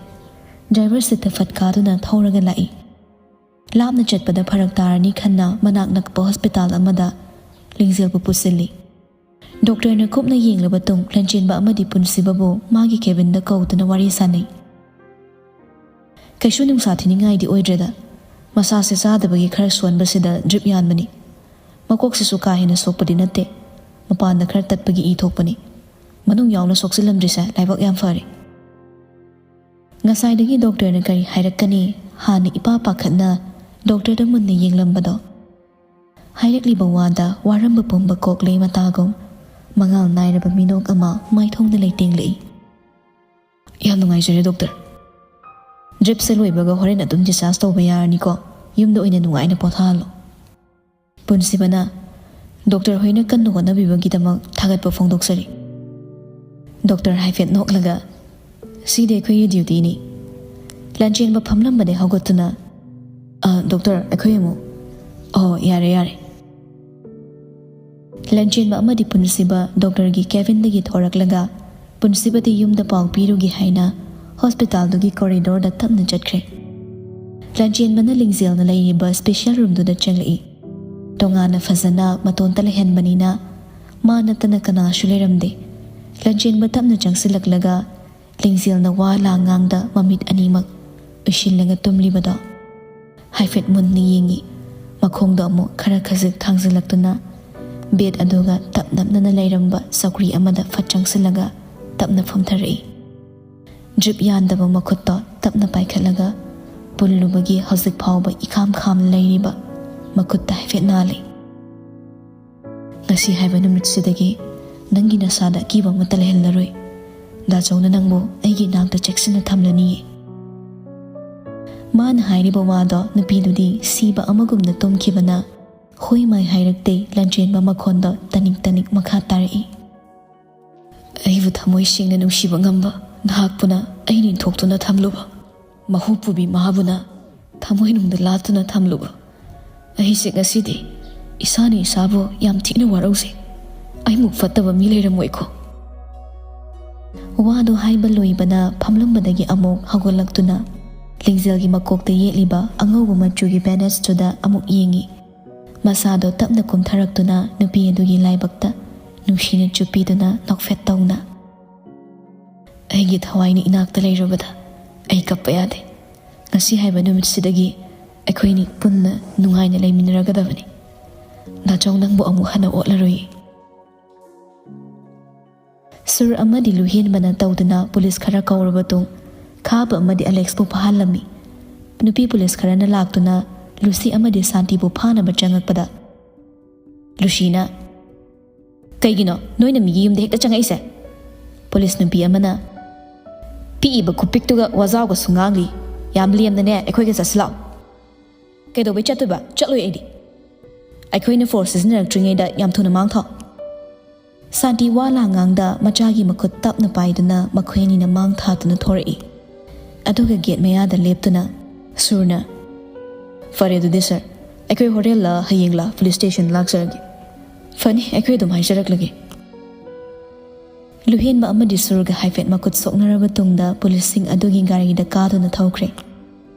ꯗ꯭ꯔꯥꯏꯚꯔ ꯁꯤꯠꯇ ꯐꯠ ꯀꯥꯗꯨꯅ ꯊꯧꯔꯒ ꯂꯥꯛꯏ꯫ ꯂꯥꯞꯅ ꯆꯠꯄꯗ ꯐꯔꯛ ꯇꯥꯔꯅꯤ ꯈꯟꯅ ꯃꯅꯥꯛ ꯅꯛꯄ ꯍꯣꯁꯄꯤꯇꯥꯜ ꯑꯃꯗ ꯂꯤꯡꯖꯦꯜꯕꯨ ꯄꯨꯁꯤꯜꯂꯤ꯫ ꯗꯣꯛꯇꯔꯅ ꯀꯨꯞꯅ ꯌꯦꯡꯂꯕ ꯇꯨꯡ ꯂꯟꯆꯦꯟꯕ ꯑꯃꯗꯤ ꯄꯨꯟꯁꯤꯕꯕꯨ ꯃꯥꯒꯤ ꯀꯦꯕꯤꯟꯗ ꯀꯧꯗꯨꯅ ꯋꯥꯔꯤ ꯁꯥꯅꯩ꯫ "ꯀꯩꯁꯨ ꯅꯨꯡꯁꯥ ꯊꯤꯅꯤꯡꯉꯥꯏꯗꯤ ꯑꯣꯏꯗ꯭ꯔꯦꯗ꯫ ꯃꯁꯥꯁꯦ ꯆꯥꯗꯕꯒꯤ ꯈꯔ ꯁꯣꯟꯕꯁꯤꯗ ꯗ꯭ꯔꯤꯞ ꯌꯥꯟꯕꯅꯤ꯫ ꯃꯀꯣꯛꯁꯤꯁꯨ ꯀꯥ ꯍꯦꯟꯅ ꯁꯣꯛꯄꯗꯤ ꯅꯠꯇꯦ꯫ ꯃꯄꯥꯟꯗ ꯈꯔ ꯇꯠꯄꯒꯤ ꯏ ꯊꯣꯛꯄꯅꯤ꯫ ꯃꯅꯨꯡ ꯌꯥꯎꯅ ꯁꯣꯛꯆꯤꯜꯂꯝꯗ꯭ꯔꯤꯁꯦ ꯂꯥꯏꯕꯛ ꯌꯥꯝ ꯐꯔꯦ꯫" ꯉꯁꯥꯏꯗꯒꯤ ꯗꯣꯛꯇꯔꯅ ꯀꯔꯤ ꯍꯥꯏꯔꯛꯀꯅꯤ ꯍꯥꯟꯅ ꯏꯄꯥ ꯄꯥꯈꯠꯅ ꯗꯣꯛꯇꯔꯗ ꯃꯨꯟꯅ ꯌꯦꯡꯂꯝꯕꯗꯣ꯫ ꯍꯥꯏꯔꯛꯂꯤꯕ ꯋꯥꯗ ꯋꯥꯔꯝꯕ ꯄꯨꯝꯕ ꯀꯣꯛꯂꯦ ꯃꯇꯥꯒꯨꯝ ꯃꯉꯥꯜ ꯅꯥꯏꯔꯕ ꯃꯤꯅꯣꯛ ꯑꯃ ꯃꯥꯏꯊꯣꯡꯗ ꯂꯩꯇꯦꯡꯂꯛꯏ꯫ "ꯌꯥꯝ ꯅꯨꯡꯉꯥꯏꯖꯔꯦ ꯗꯣꯛꯇꯔ꯫ ꯗ꯭ꯔꯤꯞꯁꯦ ꯂꯣꯏꯕꯒ ꯍꯣꯔꯦꯟ ꯑꯗꯨꯝ ꯗꯤꯁꯆꯥꯔꯖ ꯇꯧꯕ ꯌꯥꯔꯅꯤꯀꯣ꯫ ꯌꯨꯝꯗ ꯑꯣꯏꯅ ꯅꯨꯡꯉꯥꯏꯅ ꯄꯣꯊꯥꯍꯜꯂꯣ꯫" ꯄꯨꯟꯁꯤꯕꯅ, "ꯗꯣꯛꯇꯔ ꯍꯣꯏꯅ ꯀꯟꯅ ꯍꯣꯠꯅꯕꯤꯕꯒꯤꯗꯃꯛ ꯊꯥꯒꯠꯄ ꯐꯣꯡꯗꯣꯛꯆꯔꯤ꯫" ꯗꯣꯛꯇꯔ ꯍꯥꯏꯐꯦꯠ ꯅꯣꯛꯂꯒ, "ꯁꯤꯗꯤ ꯑꯩꯈꯣꯏꯒꯤ ꯗ꯭ꯌꯨꯇꯤꯅꯤ꯫" ꯂꯟꯆꯦꯟꯕ ꯐꯝꯂꯝꯕꯗꯩ ꯍꯧꯒꯠꯇꯨꯅ, "ꯑ, ꯗꯣꯛꯇꯔ, ꯑꯩꯈꯣꯏ ꯑꯃꯨꯛ꯫" "ꯑꯣ, ꯌꯥꯔꯦ, ꯌꯥꯔꯦ꯫" ꯂꯟꯆꯦꯟꯕ ꯑꯃꯗꯤ ꯄꯨꯟꯁꯤꯕ ꯗꯣꯛꯇꯔꯒꯤ ꯀꯦꯕꯤꯟꯗꯒꯤ ꯊꯣꯔꯛꯂꯒ ꯄꯨꯟꯁꯤꯕꯗꯤ ꯌꯨꯝꯗ ꯄꯥꯎ ꯄꯤꯔꯨꯒꯦ ꯍꯥꯏꯅ ꯍꯣꯁꯄꯤꯇꯥꯜꯗꯨꯒꯤ ꯀꯣꯔꯤꯗꯣꯔꯗ ꯇꯞꯅ ꯆꯠꯈ꯭ꯔꯦ꯫ ꯂꯟꯆꯦꯟꯕꯅ ꯂꯤꯡꯖꯦꯜꯅ ꯂꯩꯔꯤꯕ ꯁ꯭ꯄꯦꯁꯤꯌꯦꯜ ꯔꯨꯝꯗꯨꯗ ꯆꯪꯂꯛꯏ꯫ ꯇꯣꯉꯥꯟꯅ ꯐꯖꯅ ꯃꯇꯣꯟꯇ ꯂꯩꯍꯟꯕꯅꯤꯅ ꯃꯥ ꯅꯠꯇꯅ ꯀꯅꯥꯁꯨ ꯂꯩꯔꯝꯗꯦ꯫ ꯂꯟꯆꯦꯟꯕ ꯇꯞꯅ ꯆꯪꯁꯤꯜꯂꯛꯂꯒ ꯂꯤꯡꯖꯦꯜꯅ ꯋꯥ ꯂꯥꯡ ꯉꯥꯡꯗ ꯃꯃꯤꯠ ꯑꯅꯤꯃꯛ ꯎꯏꯁꯤꯜꯂꯒ ꯇꯨꯝꯂꯤꯕꯗꯣ꯫ ꯍꯥꯏꯐꯦꯠ ꯃꯨꯟꯅ ꯌꯦꯡꯉꯤ꯫ ꯃꯈꯣꯡꯗꯣ ꯑꯃꯨꯛ ꯈꯔ ꯈꯖꯤꯛ ꯊꯥꯡꯖꯤꯜꯂꯛꯇꯨꯅ ꯕꯦꯗ ꯑꯗꯨꯒ ꯇꯞ ꯅꯞꯅꯅ ꯂꯩꯔꯝꯕ ꯆꯧꯀ꯭ꯔꯤ ꯑꯃꯗ ꯐꯠ ꯆꯪꯁꯤꯜꯂꯒ ꯇꯞꯅ ꯐꯝꯊꯔꯛꯏ꯫ ꯗ꯭ꯔꯤꯞ ꯌꯥꯟꯗꯕ ꯃꯈꯨꯠꯇꯣ ꯇꯞꯅ ꯄꯥꯏꯈꯠꯂꯒ ꯄꯨꯜꯂꯨꯕꯒꯤ ꯍꯧꯖꯤꯛ ꯐꯥꯎꯕ ꯏꯈꯥꯝ ꯈꯥꯝ ꯂꯩꯔꯤꯕ ꯃꯈꯨꯠꯇ ꯍꯥꯏꯐꯦꯠ ꯅꯥꯜꯂꯤ꯫ "ꯉꯁꯤ ꯍꯥꯏꯕ ꯅꯨꯃꯤꯠꯁꯤꯗꯒꯤ ꯅꯪꯒꯤ ꯅꯁꯥꯗ ꯑꯀꯤꯕ ꯑꯃꯠꯇ ꯂꯩꯍꯜꯂꯔꯣꯏ꯫ ꯗꯥꯆꯧꯅ ꯅꯪꯕꯨ ꯑꯩꯒꯤ ꯏꯅꯥꯛꯇ ꯆꯦꯛꯁꯤꯟꯅ ꯊꯝꯂꯅꯤꯌꯦ꯫" ꯃꯥꯅ ꯍꯥꯏꯔꯤꯕ ꯋꯥꯗꯣ ꯅꯨꯄꯤꯗꯨꯗꯤ ꯁꯤꯕ ꯑꯃꯒꯨꯝꯅ ꯇꯨꯝꯈꯤꯕꯅ ꯍꯣꯏ ꯃꯥꯏ ꯍꯥꯏꯔꯛꯇꯦ, ꯂꯟꯖꯦꯟꯕ ꯃꯈꯣꯟꯗꯣ ꯇꯅꯤꯛ ꯇꯅꯤꯛ ꯃꯈꯥ ꯇꯥꯔꯛꯏ꯫ "ꯑꯩꯕꯨ ꯊꯃꯣꯏ ꯁꯦꯡꯅ ꯅꯨꯡꯁꯤꯕ ꯉꯝꯕ ꯅꯍꯥꯛꯄꯨꯅ ꯑꯩꯅ ꯏꯟꯊꯣꯛꯇꯨꯅ ꯊꯝꯂꯨꯕ, ꯃꯍꯨ ꯄꯨꯕꯤ ꯃꯍꯥꯕꯨꯅ ꯊꯃꯣꯏꯅꯨꯡꯗ ꯂꯥꯠꯇꯨꯅ ꯊꯝꯂꯨꯕ ꯑꯩꯁꯦ ꯉꯁꯤꯗꯤ ꯏꯁꯥꯅ ꯏꯁꯥꯕꯨ ꯌꯥꯝ ꯊꯤꯅ ꯋꯥꯔꯧꯖꯩ꯫ ꯑꯩꯃꯨꯛ ꯐꯠꯇꯕ ꯃꯤ ꯂꯩꯔꯝꯃꯣꯏꯀꯣ꯫" ꯋꯥꯗꯣ ꯍꯥꯏꯕ ꯂꯣꯏꯕꯅ ꯐꯝꯂꯝꯕꯗꯒꯤ ꯑꯃꯨꯛ ꯍꯧꯒꯠꯂꯛꯇꯨꯅ ꯂꯤꯡꯖꯦꯜꯒꯤ ꯃꯀꯣꯛꯇ ꯌꯦꯠꯂꯤꯕ ꯑꯉꯧꯕ ꯃꯆꯨꯒꯤ ꯕꯦꯅꯦꯖꯇꯨꯗ ꯑꯃꯨꯛ ꯌꯦꯡꯉꯤ꯫ ꯃꯁꯥꯗꯣ ꯇꯞꯅ ꯀꯨꯝꯊꯔꯛꯇꯨꯅ ꯅꯨꯄꯤ ꯑꯗꯨꯒꯤ ꯂꯥꯏꯕꯛꯇ ꯅꯨꯡꯁꯤꯅ ꯆꯨꯞꯄꯤꯗꯨꯅ ꯅꯣꯛꯐꯦꯠ ꯇꯧꯅ, "ꯑꯩꯒꯤ ꯊꯋꯥꯏꯅ ꯏꯅꯥꯛꯇ ꯂꯩꯔꯕꯗ ꯑꯩ ꯀꯞꯄ ꯌꯥꯗꯦ꯫ ꯉꯁꯤ ꯍꯥꯏꯕ ꯅꯨꯃꯤꯠꯁꯤꯗꯒꯤ ꯑꯩꯈꯣꯏꯅꯤ ꯄꯨꯟꯅ ꯅꯨꯡꯉꯥꯏꯅ ꯂꯩꯃꯤꯟꯅꯔꯒꯗꯕꯅꯤ꯫ ꯗꯥꯆꯧ ꯅꯪꯕꯨ ꯑꯃꯨꯛ ꯍꯟꯅ ꯑꯣꯠꯂꯔꯣꯏ꯫" ꯁꯨꯔ ꯑꯃꯗꯤ ꯂꯨꯍꯦꯟꯕꯅ ꯇꯧꯗꯨꯅ ꯄꯨꯂꯤꯁ ꯈꯔ ꯀꯧꯔꯕ ꯇꯨꯡ ꯈꯥꯕ ꯑꯃꯗꯤ ꯑꯂꯦꯛꯁꯄꯨ ꯐꯥꯍꯜꯂꯝꯃꯤ꯫ ꯅꯨꯄꯤ ꯄꯨꯂꯤꯁ ꯈꯔꯅ ꯂꯥꯛꯇꯨꯅ ꯂꯨꯁꯤ ꯑꯃꯗꯤ ꯁꯥꯟꯇꯤꯕꯨ ꯐꯥꯅꯕ ꯆꯪꯉꯛꯄꯗ ꯂꯨꯁꯤꯅ, "ꯀꯩꯒꯤꯅꯣ ꯅꯣꯏꯅ ꯃꯤꯒꯤ ꯌꯨꯝꯗ ꯍꯦꯛꯇ ꯆꯪꯉꯛꯏꯁꯦ?" ꯄꯨꯂꯤꯁ ꯅꯨꯄꯤ ꯑꯃꯅ, "ꯄꯤꯛꯏꯕ ꯈꯨꯄꯤꯛꯇꯨꯒ ꯋꯥꯖꯥꯎꯒꯁꯨ ꯉꯥꯡꯂꯤ꯫ ꯌꯥꯝ ꯂꯦꯝꯅꯅꯦ ꯑꯩꯈꯣꯏꯒ ꯆꯠꯁꯤ ꯂꯥꯛꯑꯣ꯫" "ꯀꯩꯗꯧꯕꯩ ꯆꯠꯇꯣꯏꯕ? ꯆꯠꯂꯣꯏ ꯑꯩꯗꯤ꯫ ꯑꯩꯈꯣꯏꯅ ꯐꯣꯔꯁ ꯁꯤꯖꯤꯟꯅꯔꯛꯇ꯭ꯔꯤꯉꯩꯗ ꯌꯥꯝ ꯊꯨꯅ ꯃꯥꯡ ꯊꯥꯎ꯫" ꯁꯥꯟꯇꯤ ꯋꯥ ꯂꯥꯡ ꯉꯥꯡꯗ ꯃꯆꯥꯒꯤ ꯃꯈꯨꯠ ꯇꯞꯅ ꯄꯥꯏꯗꯨꯅ ꯃꯈꯣꯏ ꯑꯅꯤꯅ ꯃꯥꯡ ꯊꯥꯗꯨꯅ ꯊꯣꯔꯛꯏ꯫ ꯑꯗꯨꯒ ꯒꯦꯠ ꯃꯌꯥꯗ ꯂꯦꯞꯇꯨꯅ ꯁꯨꯔꯅ, "ꯐꯔꯦ ꯑꯗꯨꯗꯤ ꯁꯥꯔ, ꯑꯩꯈꯣꯏ ꯍꯣꯔꯦꯟꯂ ꯍꯌꯦꯡꯂ ꯄꯨꯂꯤꯁ ꯁ꯭ꯇꯦꯁꯟ ꯂꯥꯛꯆꯔꯒꯦ꯫ ꯐꯅꯤ, ꯑꯩꯈꯣꯏ ꯑꯗꯨꯝ ꯍꯥꯏꯖꯔꯛꯂꯒꯦ꯫" ꯂꯨꯍꯦꯟꯕ ꯑꯃꯗꯤ ꯁꯨꯔꯒ ꯍꯥꯏꯐꯦꯠ ꯃꯈꯨꯠ ꯁꯣꯛꯅꯔꯕ ꯇꯨꯡꯗ ꯄꯨꯂꯤꯁꯁꯤꯡ ꯑꯗꯨꯒꯤ ꯒꯥꯔꯤꯗ ꯀꯥꯗꯨꯅ ꯊꯧꯈ꯭ꯔꯦ꯫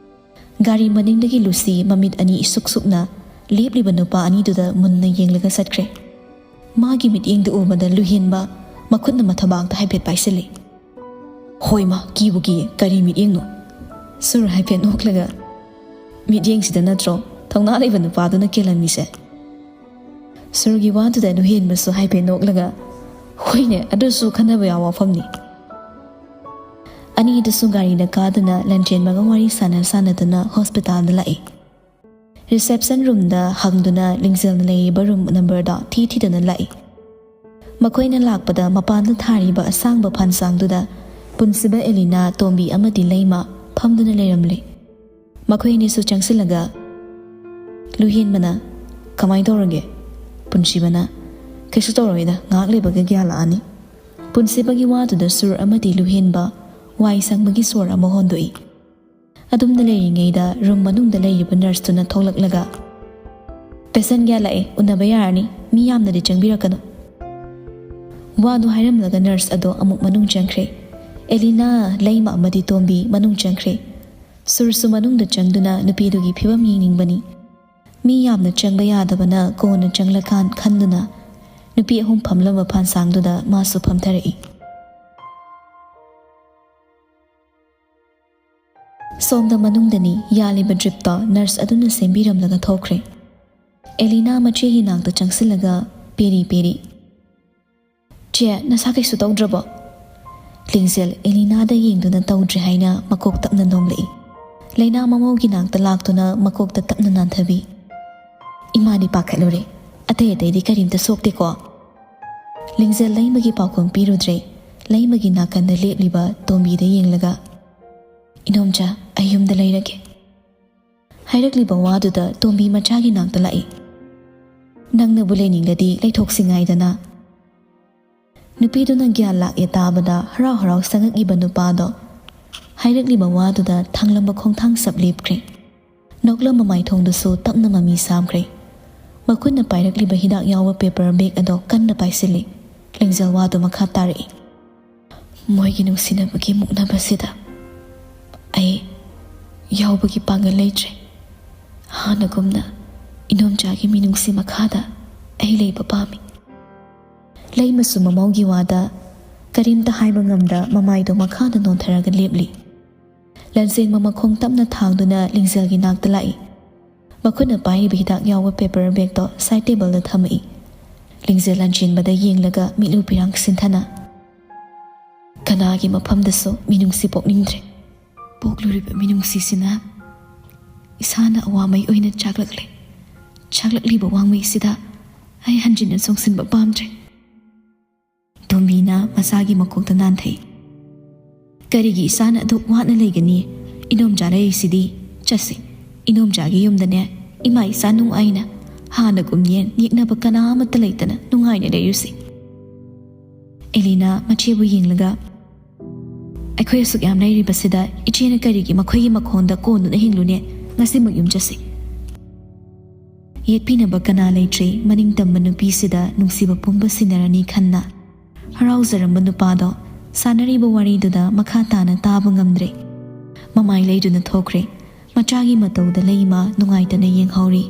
ꯒꯥꯔꯤ ꯃꯅꯤꯡꯗꯒꯤ ꯂꯨꯁꯤ ꯃꯃꯤꯠ ꯑꯅꯤ ꯏꯁꯨꯛ ꯁꯨꯛꯅ ꯂꯦꯞꯂꯤꯕ ꯅꯨꯄꯥ ꯑꯅꯤꯗꯨꯗ ꯃꯨꯟꯅ ꯌꯦꯡꯂꯒ ꯆꯠꯈ꯭ꯔꯦ꯫ ꯃꯥꯒꯤ ꯃꯤꯠꯌꯦꯡꯗꯨ ꯎꯕꯗ ꯂꯨꯍꯦꯟꯕ ꯃꯈꯨꯠꯅ ꯃꯊꯕꯥꯛꯇ ꯍꯥꯏꯐꯦꯠ ꯄꯥꯏꯁꯤꯜꯂꯤ꯫ "ꯍꯣꯏ ꯃꯥ, ꯀꯤꯕꯨ ꯀꯤꯌꯦ, ꯀꯔꯤ ꯃꯤꯠꯌꯦꯡꯅꯣ?" ꯁꯨꯔ ꯍꯥꯏꯐꯦꯠ ꯅꯣꯛꯂꯒ, ꯃꯤꯠꯌꯦꯡꯁꯤꯗ ꯅꯠꯇ꯭ꯔꯣ ꯊꯧꯅꯥ ꯂꯩꯕ ꯅꯨꯄꯥꯗꯨꯅ ꯀꯦꯜꯂꯝꯃꯤꯁꯦ? ꯁꯨꯔꯒꯤ ꯋꯥꯗꯨꯗ ꯂꯨꯍꯦꯟꯕꯁꯨ ꯍꯥꯏꯐꯦꯠ ꯅꯣꯛꯂꯒ, "ꯍꯣꯏꯅꯦ, ꯑꯗꯨꯁꯨ ꯈꯟꯅꯕ ꯌꯥꯕ ꯋꯥꯐꯝꯅꯤ"꯫ ꯑꯅꯤꯗꯨꯁꯨ ꯒꯥꯔꯤꯗ ꯀꯥꯗꯨꯅ ꯂꯟꯆꯦꯟꯕꯒ ꯋꯥꯔꯤ ꯁꯥꯟꯅ ꯁꯥꯟꯅꯗꯨꯅ ꯍꯣꯁꯄꯤꯇꯥꯜꯗ ꯂꯥꯛꯏ꯫ ꯔꯤꯁꯦꯞꯁꯟ ꯔꯨꯝꯗ ꯍꯪꯗꯨꯅ ꯂꯤꯡꯖꯦꯜꯅ ꯂꯩꯔꯤꯕ ꯔꯨꯝ ꯅꯝꯕꯔꯗꯣ ꯊꯤ ꯊꯤꯗꯨꯅ ꯂꯥꯛꯏ꯫ ꯃꯈꯣꯏꯅ ꯂꯥꯛꯄꯗ ꯃꯄꯥꯟꯗ ꯊꯥꯔꯤꯕ ꯑꯁꯥꯡꯕ ꯐꯥꯟꯁꯥꯡꯗꯨꯗ ꯄꯨꯟꯁꯤꯕ ꯑꯦꯂꯤꯅꯥ, ꯇꯣꯝꯕꯤ ꯑꯃꯗꯤ ꯂꯩꯃ ꯐꯝꯗꯨꯅ ꯂꯩꯔꯝꯂꯦ꯫ ꯃꯈꯣꯏ ꯑꯅꯤꯁꯨ ꯆꯪꯁꯤꯜꯂꯒ ꯂꯨꯍꯦꯟꯕꯅ, "ꯀꯃꯥꯏ ꯇꯧꯔꯒꯦ?" ꯄꯨꯟꯁꯤꯕꯅ, "ꯀꯩꯁꯨ ꯇꯧꯔꯣꯏꯗ, ꯉꯥꯏꯍꯥꯛ ꯂꯩꯕꯒ ꯒ꯭ꯌꯥꯟ ꯂꯥꯛꯑꯅꯤ"꯫ ꯄꯨꯟꯁꯤꯕꯒꯤ ꯋꯥꯗꯨꯗ ꯁꯨꯔ ꯑꯃꯗꯤ ꯂꯨꯍꯦꯟꯕ ꯋꯥꯏ ꯁꯪꯕꯒꯤ ꯁꯣꯔ ꯑꯃ ꯍꯣꯟꯗꯣꯛꯏ꯫ ꯑꯗꯨꯝꯅ ꯂꯩꯔꯤꯉꯩꯗ ꯔꯨꯝ ꯃꯅꯨꯡꯗ ꯂꯩꯔꯤꯕ ꯅꯔꯁꯇꯨꯅ ꯊꯣꯛꯂꯛꯂꯒ, "ꯄꯦꯁꯦꯟ ꯀꯌꯥ ꯂꯥꯛꯑꯦ, ꯎꯅꯕ ꯌꯥꯔꯅꯤ, ꯃꯤ ꯌꯥꯝꯅꯗꯤ ꯆꯪꯕꯤꯔꯛꯀꯅꯨ"꯫ ꯋꯥꯗꯨ ꯍꯥꯏꯔꯝꯂꯒ ꯅꯔꯁ ꯑꯗꯣ ꯑꯃꯨꯛ ꯃꯅꯨꯡ ꯆꯪꯈ꯭ꯔꯦ꯫ ꯑꯦꯂꯤꯅꯥ, ꯂꯩꯃ ꯑꯃꯗꯤ ꯇꯣꯝꯕꯤ ꯃꯅꯨꯡ ꯆꯪꯈ꯭ꯔꯦ꯫ ꯁꯨꯔꯁꯨ ꯃꯅꯨꯡꯗ ꯆꯪꯗꯨꯅ ꯅꯨꯄꯤꯗꯨꯒꯤ ꯐꯤꯕꯝ ꯌꯦꯡꯅꯤꯡꯕꯅꯤ꯫ ꯃꯤ ꯌꯥꯝꯅ ꯆꯪꯕ ꯌꯥꯗꯕꯅ ꯀꯣꯟꯅ ꯆꯪꯂꯀꯥꯟ ꯈꯟꯗꯨꯅ ꯅꯨꯄꯤ ꯑꯍꯨꯝ ꯐꯝꯂꯝꯕ ꯐꯥꯟꯁꯥꯡꯗꯨꯗ ꯃꯥꯁꯨ ꯐꯝꯊꯔꯛꯏ꯫ ꯁꯣꯝꯗ ꯃꯅꯨꯡꯗꯅꯤ ꯌꯥꯜꯂꯤꯕ ꯗ꯭ꯔꯤꯞꯇꯣ ꯅꯔꯁ ꯑꯗꯨꯅ ꯁꯦꯝꯕꯤꯔꯝꯂꯒ ꯊꯣꯛꯈ꯭ꯔꯦ꯫ ꯑꯦꯂꯤꯅꯥ ꯃꯆꯦꯒꯤ ꯅꯥꯛꯇ ꯆꯪꯁꯤꯜꯂꯒ ꯄꯦꯔꯤ ꯄꯦꯔꯤ, "ꯆꯦ, ꯅꯁꯥ ꯀꯩꯁꯨ ꯇꯧꯗ꯭ꯔꯕꯣ?" ꯂꯤꯡꯖꯦꯜ ꯑꯦꯂꯤꯅꯥꯗ ꯌꯦꯡꯗꯨꯅ ꯇꯧꯗ꯭ꯔꯦ ꯍꯥꯏꯅ ꯃꯀꯣꯛ ꯇꯞꯅ ꯅꯣꯝꯂꯛꯏ꯫ ꯂꯩꯅꯥ ꯃꯃꯧꯒꯤ ꯅꯥꯛꯇ ꯂꯥꯛꯇꯨꯅ ꯃꯀꯣꯛꯇ ꯇꯞꯅ ꯅꯥꯟꯊꯕꯤ꯫ "ꯏꯃꯥꯗꯤ ꯄꯥꯈꯠꯂꯨꯔꯦ, ꯑꯇꯩ ꯑꯇꯩꯗꯤ ꯀꯔꯤꯝꯇ ꯁꯣꯛꯇꯦꯀꯣ?" ꯂꯤꯡꯖꯦꯜ ꯂꯩꯃꯒꯤ ꯄꯥꯎꯈꯨꯝ ꯄꯤꯔꯨꯗ꯭ꯔꯦ꯫ ꯂꯩꯃꯒꯤ ꯅꯥꯀꯟꯗ ꯂꯦꯞꯂꯤꯕ ꯇꯣꯝꯕꯤꯗ ꯌꯦꯡꯂꯒ, "ꯏꯅꯣꯝꯆꯥ, ꯑꯩ ꯌꯨꯝꯗ ꯂꯩꯔꯒꯦ"꯫ ꯍꯥꯏꯔꯛꯂꯤꯕ ꯋꯥꯗꯨꯗ ꯇꯣꯝꯕꯤ ꯃꯆꯥꯒꯤ ꯅꯥꯛꯇ ꯂꯥꯛꯏ꯫ "ꯅꯪꯅꯕꯨ ꯂꯩꯅꯤꯡꯂꯗꯤ ꯂꯩꯊꯣꯛꯁꯤ ꯉꯥꯏꯗꯅ"꯫ ꯅꯨꯄꯤꯗꯨꯅ ꯒ꯭ꯌꯥꯟ ꯂꯥꯛꯑꯦ ꯇꯥꯕꯗ ꯍꯔꯥꯎ ꯍꯔꯥꯎ ꯆꯪꯉꯛꯏꯕ ꯅꯨꯄꯥꯗꯣ ꯍꯥꯏꯔꯛꯂꯤꯕ ꯋꯥꯗꯨꯗ ꯊꯥꯡꯂꯝꯕ ꯈꯣꯡꯊꯥꯡ ꯁꯞ ꯂꯦꯞꯈ꯭ꯔꯦ꯫ ꯅꯣꯛꯂꯝꯕ ꯃꯥꯏꯊꯣꯡꯗꯨꯁꯨ ꯇꯞꯅ ꯃꯃꯤ ꯁꯥꯝꯈ꯭ꯔꯦ꯫ ꯃꯈꯨꯠꯅ ꯄꯥꯏꯔꯛꯂꯤꯕ ꯍꯤꯗꯥꯛ ꯌꯥꯎꯕ ꯄꯦꯄꯔ ꯕꯦꯒ ꯑꯗꯣ ꯀꯟꯅ ꯄꯥꯏꯁꯤꯜꯂꯤ꯫ ꯂꯤꯡꯖꯦꯜ ꯋꯥꯗꯨ ꯃꯈꯥ ꯇꯥꯔꯛꯏ꯫ "ꯃꯣꯏꯒꯤ ꯅꯨꯡꯁꯤꯅꯕꯒꯤ ꯃꯨꯛꯅꯕꯁꯤꯗ ꯑꯩ ꯌꯥꯎꯕꯒꯤ ꯄꯥꯡꯒꯜ ꯂꯩꯇ꯭ꯔꯦ꯫ ꯍꯥꯟꯅꯒꯨꯝꯅ ꯏꯅꯣꯝꯆꯥꯒꯤ ꯃꯤꯅꯨꯡꯁꯤ ꯃꯈꯥꯗ ꯑꯩ ꯂꯩꯕ ꯄꯥꯝꯃꯤ"꯫ ꯂꯩꯃꯁꯨ ꯃꯃꯧꯒꯤ ꯋꯥꯗ ꯀꯔꯤꯝꯇ ꯍꯥꯏꯕ ꯉꯝꯗ ꯃꯃꯥꯏꯗꯣ ꯃꯈꯥꯗ ꯅꯣꯟꯊꯔꯒ ꯂꯦꯞꯂꯤ꯫ ꯂꯟꯆꯦꯟꯕ ꯃꯈꯣꯡ ꯇꯞꯅ ꯊꯥꯡꯗꯨꯅ ꯂꯤꯡꯖꯦꯜꯒꯤ ꯅꯥꯛꯇ ꯂꯥꯛꯏ꯫ ꯃꯈꯨꯠꯅ ꯄꯥꯏꯔꯤꯕ ꯍꯤꯗꯥꯛ ꯌꯥꯎꯕ ꯄꯦꯄꯔ ꯕꯦꯒꯇꯣ ꯁꯥꯏꯠ ꯇꯦꯕꯜꯗ ꯊꯝꯃꯛꯏ꯫ ꯂꯤꯡꯖꯦꯜ ꯂꯟꯆꯦꯟꯕꯗ ꯌꯦꯡꯂꯒ ꯃꯤꯠꯂꯨ ꯄꯤꯔꯥꯡ ꯁꯤꯟꯊꯅ, "ꯀꯅꯥꯒꯤ ꯃꯐꯝꯗꯁꯨ ꯃꯤꯅꯨꯡꯁꯤ ꯄꯣꯛꯅꯤꯡꯗ꯭ꯔꯦ꯫ ꯄꯣꯛꯂꯨꯔꯤꯕ ꯃꯤꯅꯨꯡꯁꯤꯁꯤꯅ ꯏꯁꯥꯅ ꯑꯋꯥꯃꯩ ꯑꯣꯏꯅ ꯆꯥꯛꯂꯛꯂꯦ꯫ ꯆꯥꯛꯂꯛꯂꯤꯕ ꯋꯥꯡꯃꯩꯁꯤꯗ ꯑꯩ ꯍꯟꯖꯤꯟꯅ ꯆꯣꯡꯁꯤꯟꯕ ꯄꯥꯝꯗ꯭ꯔꯦ"꯫ ꯇꯣꯝꯕꯤꯅ ꯃꯆꯥꯒꯤ ꯃꯀꯣꯛꯇ ꯅꯥꯟꯊꯩ꯫ "ꯀꯔꯤꯒꯤ ꯏꯆꯥꯅ ꯑꯗꯨꯛ ꯋꯥꯅ ꯂꯩꯒꯅꯤ? ꯏꯅꯣꯝꯆꯥ ꯂꯩꯔꯤꯁꯤꯗꯤ꯫ ꯆꯠꯁꯤ, ꯏꯅꯣꯝꯆꯥꯒꯤ ꯌꯨꯝꯗꯅꯦ, ꯏꯃꯥ ꯏꯆꯥ ꯅꯨꯡꯉꯥꯏꯅ, ꯍꯥꯟꯅꯒꯨꯝ ꯌꯦꯟ ꯌꯦꯛꯅꯕ ꯀꯅꯥ ꯑꯃꯠꯇ ꯂꯩꯇꯅ ꯅꯨꯡꯉꯥꯏꯅ ꯂꯩꯔꯨꯁꯤ"꯫ ꯑꯦꯂꯤꯅ ꯃꯆꯦꯕꯨ ꯌꯦꯡꯂꯒ, "ꯑꯩꯈꯣꯏ ꯑꯁꯨꯛ ꯌꯥꯝ ꯂꯩꯔꯤꯕꯁꯤꯗ ꯏꯆꯦꯅ ꯀꯔꯤꯒꯤ ꯃꯈꯣꯏꯒꯤ ꯃꯈꯣꯡꯗ ꯀꯣꯟꯗꯨꯅ ꯍꯤꯡꯂꯨꯅꯦ? ꯉꯁꯤꯃꯛ ꯌꯨꯝ ꯆꯠꯁꯤ"꯫ ꯌꯦꯠꯄꯤꯅꯕ ꯀꯅꯥ ꯂꯩꯇ꯭ꯔꯦ꯫ ꯃꯅꯤꯡ ꯇꯝꯕ ꯅꯨꯄꯤꯁꯤꯗ ꯅꯨꯡꯁꯤꯕ ꯄꯨꯝꯕ ꯁꯤꯟꯅꯔꯅꯤ ꯈꯟꯅ ꯍꯔꯥꯎꯖꯔꯝꯕ ꯅꯨꯄꯥꯗꯣ ꯁꯥꯟꯅꯔꯤꯕ ꯋꯥꯔꯤꯗꯨꯗ ꯃꯈꯥ ꯇꯥꯅ ꯇꯥꯕ ꯉꯝꯗ꯭ꯔꯦ꯫ ꯃꯃꯥꯏ ꯂꯩꯗꯨꯅ ꯊꯣꯛꯈ꯭ꯔꯦ꯫ ꯃꯆꯥꯒꯤ ꯃꯇꯧꯗ ꯂꯩꯃ ꯅꯨꯡꯉꯥꯏꯇꯅ ꯌꯦꯡꯍꯧꯔꯤ꯫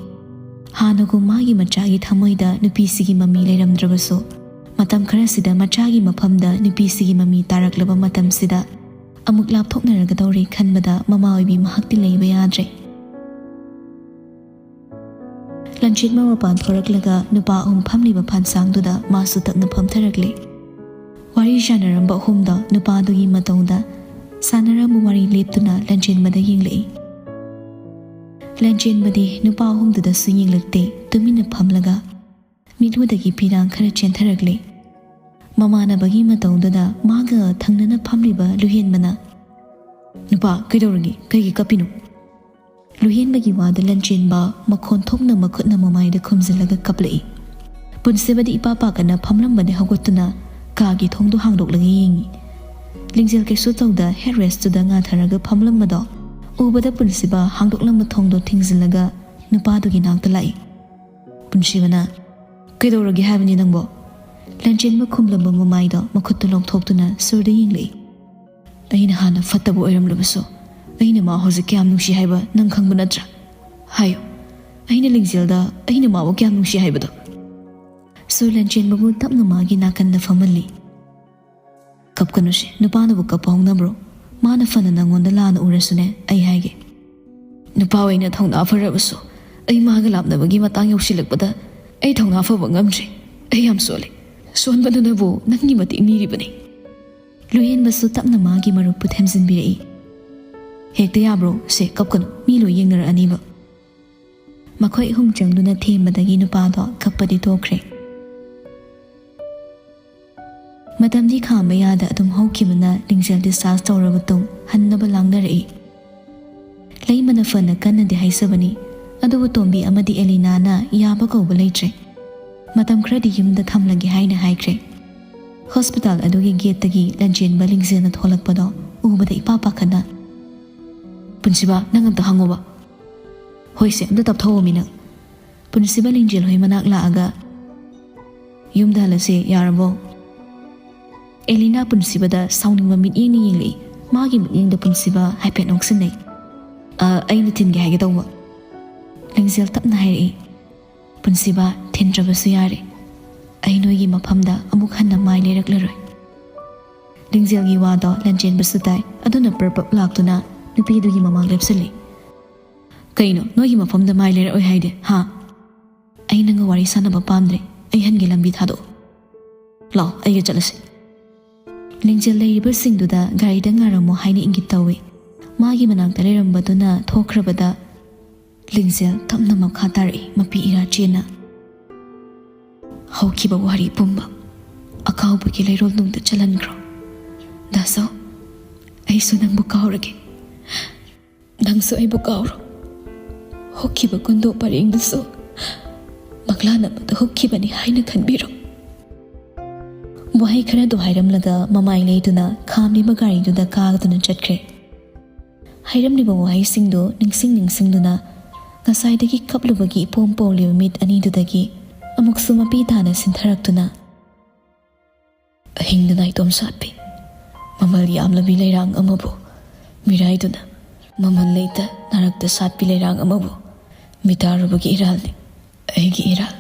ꯍꯥꯟꯅꯒꯨꯝ ꯃꯥꯒꯤ ꯃꯆꯥꯒꯤ ꯊꯃꯣꯏꯗ ꯅꯨꯄꯤꯁꯤꯒꯤ ꯃꯃꯤ ꯂꯩꯔꯝꯗ꯭ꯔꯕꯁꯨ, ꯃꯇꯝ ꯈꯔꯁꯤꯗ ꯃꯆꯥꯒꯤ ꯃꯐꯝꯗ ꯅꯨꯄꯤꯁꯤꯒꯤ ꯃꯃꯤ ꯇꯥꯔꯛꯂꯕ ꯃꯇꯝꯁꯤꯗ ꯑꯃꯨꯛ ꯂꯥꯞꯊꯣꯛꯅꯔꯒꯗꯧꯔꯦ ꯈꯟꯕꯗ ꯃꯃꯥ ꯑꯣꯏꯕꯤ ꯃꯍꯥꯛꯇꯤ ꯂꯩꯕ ꯌꯥꯗ꯭ꯔꯦ꯫ ꯂꯟꯆꯦꯟꯕ ꯃꯄꯥꯟ ꯊꯣꯔꯛꯂꯒ ꯅꯨꯄꯥ ꯑꯍꯨꯝ ꯐꯝꯂꯤꯕ ꯐꯥꯟꯁꯥꯡꯗꯨꯗ ꯃꯥꯁꯨ ꯇꯞꯅ ꯐꯝꯊꯔꯛꯂꯦ꯫ ꯋꯥꯔꯤ ꯁꯥꯟꯅꯔꯝꯕ ꯑꯍꯨꯝꯗꯣ ꯅꯨꯄꯥꯗꯨꯒꯤ ꯃꯇꯧꯗ ꯁꯥꯟꯅꯔꯝꯕ ꯋꯥꯔꯤ ꯂꯦꯞꯇꯨꯅ ꯂꯟꯆꯦꯟꯕꯗ ꯌꯦꯡꯂꯛꯏ꯫ ꯂꯟꯆꯦꯟꯕꯗꯤ ꯅꯨꯄꯥ ꯑꯍꯨꯝꯗꯨꯗꯁꯨ ꯌꯦꯡꯂꯛꯇꯦ, ꯇꯨꯃꯤꯟꯅ ꯐꯝꯂꯒ ꯃꯤꯠꯂꯨꯗꯒꯤ ꯄꯤꯔꯥꯡ ꯈꯔ ꯆꯦꯟꯊꯔꯛꯂꯦ꯫ ꯃꯃꯥꯟꯅꯕꯒꯤ ꯃꯇꯧꯗꯨꯗ ꯃꯥꯒ ꯊꯪꯅꯅ ꯐꯝꯂꯤꯕ ꯂꯨꯍꯦꯟꯕꯅ, "ꯅꯨꯄꯥ, ꯀꯩꯗꯧꯔꯒꯦ? ꯀꯩꯒꯤ ꯀꯞꯄꯤꯅꯣ?" ꯂꯨꯍꯦꯟꯕꯒꯤ ꯋꯥꯗ ꯂꯟꯆꯦꯟꯕ ꯃꯈꯣꯟ ꯊꯣꯛꯅ ꯃꯈꯨꯠꯅ ꯃꯃꯥꯏꯗ ꯈꯨꯝꯖꯤꯜꯂꯒ ꯀꯞꯂꯛꯏ꯫ ꯄꯨꯟꯁꯤꯕꯗꯤ ꯏꯄꯥ ꯄꯥꯛꯀꯅ ꯐꯝꯂꯝꯕꯗ ꯍꯧꯒꯠꯇꯨꯅ ꯀꯥꯒꯤ ꯊꯣꯡꯗꯨ ꯍꯥꯡꯗꯣꯛꯂꯒ ꯌꯦꯡꯉꯤ꯫ ꯂꯤꯡꯖꯦꯜ ꯀꯩꯁꯨ ꯇꯧꯗ ꯍꯦꯗ ꯔꯦꯁꯇꯨꯗ ꯉꯥꯊꯔꯒ ꯐꯝꯂꯝꯕꯗꯣ ꯎꯕꯗ ꯄꯨꯟꯁꯤꯕ ꯍꯥꯡꯗꯣꯛꯂꯝꯕ ꯊꯣꯡꯗꯣ ꯊꯤꯡꯖꯤꯜꯂꯒ ꯅꯨꯄꯥꯗꯨꯒꯤ ꯅꯥꯛꯇ ꯂꯥꯛꯏ꯫ ꯄꯨꯟꯁꯤꯕꯅ, "ꯀꯩꯗꯧꯔꯒꯦ ꯍꯥꯏꯕꯅꯤ ꯅꯪꯕꯣ?" ꯂꯟꯆꯦꯟꯕ ꯈꯨꯝꯂꯝꯕ ꯃꯃꯥꯏꯗꯣ ꯃꯈꯨꯠꯇ ꯂꯧꯊꯣꯛꯇꯨꯅ ꯁꯨꯔꯗ ꯌꯦꯡꯂꯛꯏ꯫ "ꯑꯩꯅ ꯍꯥꯟꯅ ꯐꯠꯇꯕ ꯑꯣꯏꯔꯝꯂꯕꯁꯨ, ꯑꯩꯅ ꯃꯥ ꯍꯧꯖꯤꯛ ꯀꯌꯥꯝ ꯅꯨꯡꯁꯤ ꯍꯥꯏꯕ ꯅꯪ ꯈꯪꯕ ꯅꯠꯇ꯭ꯔꯥ? ꯍꯥꯏꯌꯨ, ꯑꯩꯅ ꯂꯤꯡꯖꯦꯜꯗ ꯑꯩꯅ ꯃꯥꯕꯨ ꯀꯌꯥꯝ ꯅꯨꯡꯁꯤ ꯍꯥꯏꯕꯗꯣ"꯫ ꯁꯨꯔ ꯂꯟꯆꯦꯟꯕꯕꯨ ꯇꯞꯅ ꯃꯥꯒꯤ ꯅꯥꯀꯟꯗ ꯐꯝꯍꯜꯂꯤ꯫ "ꯀꯞꯀꯅꯨꯁꯦ, ꯅꯨꯄꯥꯅꯕꯨ ꯀꯞꯄ ꯍꯧꯅꯕ꯭ꯔꯣ? ꯃꯥꯅ ꯐꯅ ꯅꯪꯉꯣꯟꯗ ꯂꯥꯟꯅ ꯎꯔꯁꯨꯅꯦ, ꯑꯩ ꯍꯥꯏꯒꯦ, ꯅꯨꯄꯥ ꯑꯣꯏꯅ ꯊꯧꯅꯥ ꯐꯔꯕꯁꯨ ꯑꯩ ꯃꯥꯒ ꯂꯥꯞꯅꯕꯒꯤ ꯃꯇꯥꯡ ꯌꯧꯁꯤꯜꯂꯛꯄꯗ ꯑꯩ ꯊꯧꯅꯥ ꯐꯕ ꯉꯝꯗ꯭ꯔꯦ꯫ ꯑꯩ ꯌꯥꯝ ꯁꯣꯜꯂꯦ꯫ ꯁꯣꯟꯕꯗꯨꯅꯕꯨ ꯅꯪꯒꯤ ꯃꯇꯦꯡ ꯅꯤꯔꯤꯕꯅꯤ꯫ ꯂꯨꯍꯦꯟꯕꯁꯨ ꯇꯞꯅ ꯃꯥꯒꯤ ꯃꯔꯨꯞꯄꯨ ꯊꯦꯝꯖꯤꯟꯕꯤꯔꯛꯏ꯫ ꯍꯦꯛꯇ ꯌꯥꯕ꯭ꯔꯣ? ꯁꯦ, ꯀꯞꯀꯅꯨ, ꯃꯤ ꯂꯣꯏ ꯌꯦꯡꯅꯔꯛꯑꯅꯤꯕ꯫ ꯃꯈꯣꯏ ꯑꯍꯨꯝ ꯆꯪꯗꯨꯅ ꯊꯦꯝꯕꯗꯒꯤ ꯅꯨꯄꯥꯗꯣ ꯀꯞꯄꯗꯤ ꯇꯣꯛꯈ꯭ꯔꯦ꯫ ꯃꯇꯝꯗꯤ ꯈꯥꯝꯕ ꯌꯥꯗ ꯑꯗꯨꯝ ꯍꯧꯈꯤꯕꯅ ꯂꯤꯡꯖꯦꯜ discharge ꯇꯧꯔꯕ ꯇꯨꯡ ꯍꯟꯅꯕ ꯂꯥꯡꯅꯔꯛꯏ꯫ ꯂꯩꯃꯅ ꯐꯅ ꯀꯟꯅꯗꯤ ꯍꯥꯏꯖꯕꯅꯤ, ꯑꯗꯨꯕꯨ ꯇꯣꯝꯕꯤ ꯑꯃꯗꯤ ꯑꯦꯂꯤꯅꯥꯅ ꯌꯥꯕ ꯀꯧꯕ ꯂꯩꯇ꯭ꯔꯦ꯫ ꯃꯇꯝ ꯈꯔꯗꯤ ꯌꯨꯝꯗ ꯊꯝꯂꯒꯦ ꯍꯥꯏꯅ ꯍꯥꯏꯈ꯭ꯔꯦ꯫ ꯍꯣꯁꯄꯤꯇꯥꯜ ꯑꯗꯨꯒꯤ ꯒꯦꯠꯇꯒꯤ ꯂꯟꯖꯦꯟꯕ ꯂꯤꯡꯖꯦꯜꯅ ꯊꯣꯛꯂꯛꯄꯗꯣ ꯎꯕꯗ ꯏꯄꯥ ꯄꯥꯈꯠꯅ, "ꯄꯨꯟꯁꯤꯕ, ꯅꯪ ꯑꯝꯇ ꯍꯪꯉꯨꯕ꯫ ꯍꯣꯏꯁꯦ, ꯑꯝꯇ ꯇꯞꯊꯣꯛꯑꯣꯃꯤ ꯅꯪ꯫" ꯄꯨꯟꯁꯤꯕ ꯂꯤꯡꯖꯦꯜ ꯍꯣꯏ ꯃꯅꯥꯛ ꯂꯥꯛꯑꯒ, "ꯌꯨꯝꯗ ꯍꯜꯂꯁꯦ, ꯌꯥꯔꯕꯣ?" ꯑꯦꯂꯤꯅꯥ ꯄꯨꯟꯁꯤꯕꯗ ꯁꯥꯎꯅꯤꯡꯕ ꯃꯤꯠꯌꯦꯡꯅ ꯌꯦꯡꯂꯛꯏ꯫ ꯃꯥꯒꯤ ꯃꯤꯠꯌꯦꯡꯗ ꯄꯨꯟꯁꯤꯕ ꯍꯥꯏꯐꯦꯠ ꯅꯣꯛꯁꯤꯟꯅꯩ꯫ "ꯑ, ꯑꯩꯅ ꯊꯤꯟꯒꯦ ꯍꯥꯏꯒꯦ ꯇꯧꯕ꯫" ꯂꯤꯡꯖꯦꯜ ꯇꯞꯅ ꯍꯥꯏꯔꯛꯏ꯫ "ꯄꯨꯟꯁꯤꯕ, ꯊꯤꯟꯗ꯭ꯔꯕꯁꯨ ꯌꯥꯔꯦ꯫ ꯑꯩ ꯅꯣꯏꯒꯤ ꯃꯐꯝꯗ ꯑꯃꯨꯛ ꯍꯟꯅ ꯃꯥꯏ ꯂꯩꯔꯛꯂꯔꯣꯏ꯫" ꯂꯤꯡꯖꯦꯜꯒꯤ ꯋꯥꯗꯣ ꯂꯟꯖꯦꯟꯕꯁꯨ ꯇꯥꯏ, ꯑꯗꯨꯅ ꯄ꯭ꯔꯞ ꯄ꯭ꯔꯞ ꯂꯥꯛꯇꯨꯅ ꯅꯨꯄꯤꯗꯨꯒꯤ ꯃꯃꯥꯡ ꯂꯦꯞꯁꯤꯜꯂꯤ꯫ "ꯀꯩꯅꯣ, ꯅꯣꯏꯒꯤ ꯃꯐꯝꯗ ꯃꯥꯏ ꯂꯩꯔꯛꯑꯣꯏ ꯍꯥꯏꯗꯤ, ꯍꯥ?" "ꯑꯩ ꯅꯪꯒ ꯋꯥꯔꯤ ꯁꯥꯟꯅꯕ ꯄꯥꯝꯗ꯭ꯔꯦ꯫ ꯑꯩ ꯍꯟꯒꯦ, ꯂꯝꯕꯤ ꯊꯥꯗꯣꯛꯑꯣ꯫ ꯂꯥꯛꯑꯣ, ꯑꯩꯒ ꯆꯠꯂꯁꯤ꯫" ꯂꯤꯡꯖꯦꯜ ꯂꯩꯔꯤꯕꯁꯤꯡꯗꯨꯗ ꯒꯥꯔꯤꯗ ꯉꯥꯏꯔꯝꯃꯣ ꯍꯥꯏꯅ ꯏꯪꯒꯤꯠ ꯇꯧꯏ꯫ ꯃꯥꯒꯤ ꯃꯅꯥꯛꯇ ꯂꯩꯔꯝꯕꯗꯨꯅ ꯊꯣꯛꯈ꯭ꯔꯕꯗ ꯂꯤꯡꯖꯦꯜ ꯇꯞꯅ ꯃꯈꯥ ꯇꯥꯔꯛꯏ, ꯃꯄꯤ ꯏꯔꯥ ꯆꯦꯟꯅ꯫ "ꯍꯧꯈꯤꯕ ꯋꯥꯔꯤ ꯄꯨꯝꯕ ꯑꯀꯥꯎꯕꯒꯤ ꯂꯩꯔꯣꯜ ꯅꯨꯡꯗ ꯆꯜꯍꯟꯈ꯭ꯔꯣ꯫ ꯗꯥꯁꯣ, ꯑꯩꯁꯨ ꯅꯪꯕꯨ ꯀꯥꯎꯔꯒꯦ꯫ ꯅꯪꯁꯨ ꯑꯩꯕꯨ ꯀꯥꯎꯔꯣ꯫ ꯍꯨꯛꯈꯤꯕ ꯀꯨꯟꯗꯣ ꯄꯔꯦꯡꯗꯨꯁꯨ ꯃꯪꯂꯥꯟ ꯑꯃꯗ ꯍꯨꯛꯈꯤꯕꯅꯤ ꯍꯥꯏꯅ ꯈꯟꯕꯤꯔꯣ꯫" ꯋꯥꯍꯩ ꯈꯔꯗꯨ ꯍꯥꯏꯔꯝꯂꯒ ꯃꯃꯥꯏ ꯂꯩꯗꯨꯅ ꯈꯥꯝꯂꯤꯕ ꯒꯥꯔꯤꯗꯨꯗ ꯀꯥꯗꯨꯅ ꯆꯠꯈ꯭ꯔꯦ꯫ ꯍꯥꯏꯔꯝꯂꯤꯕ ꯋꯥꯍꯩꯁꯤꯡꯗꯨ ꯅꯤꯡꯁꯤꯡ ꯅꯤꯡꯁꯤꯡꯗꯨꯅ ꯉꯁꯥꯏꯗꯒꯤ ꯀꯞꯂꯨꯕꯒꯤ ꯏꯄꯣꯝ ꯄꯣꯝꯂꯤꯕ ꯃꯤꯠ ꯑꯅꯤꯗꯨꯗꯒꯤ ꯑꯃꯨꯛꯁꯨ ꯃꯄꯤ ꯇꯥꯅ ꯁꯤꯟꯊꯔꯛꯇꯨꯅ, ꯑꯍꯤꯡꯗ ꯅꯥꯏꯇꯣꯝ ꯁꯥꯠꯄꯤ, ꯃꯃꯜ ꯌꯥꯝꯂꯕꯤ ꯂꯩꯔꯥꯡ ꯑꯃꯕꯨ ꯃꯤꯔꯥꯏꯗꯨꯅ, ꯃꯃꯜ ꯂꯩꯇ ꯅꯥꯔꯛꯇ ꯁꯥꯠꯄꯤ ꯂꯩꯔꯥꯡ ꯑꯃꯕꯨ ꯃꯤꯇꯥꯔꯨꯕꯒꯤ ꯏꯔꯥꯜꯅꯤ ꯑꯩꯒꯤ ꯏꯔꯥꯜ꯫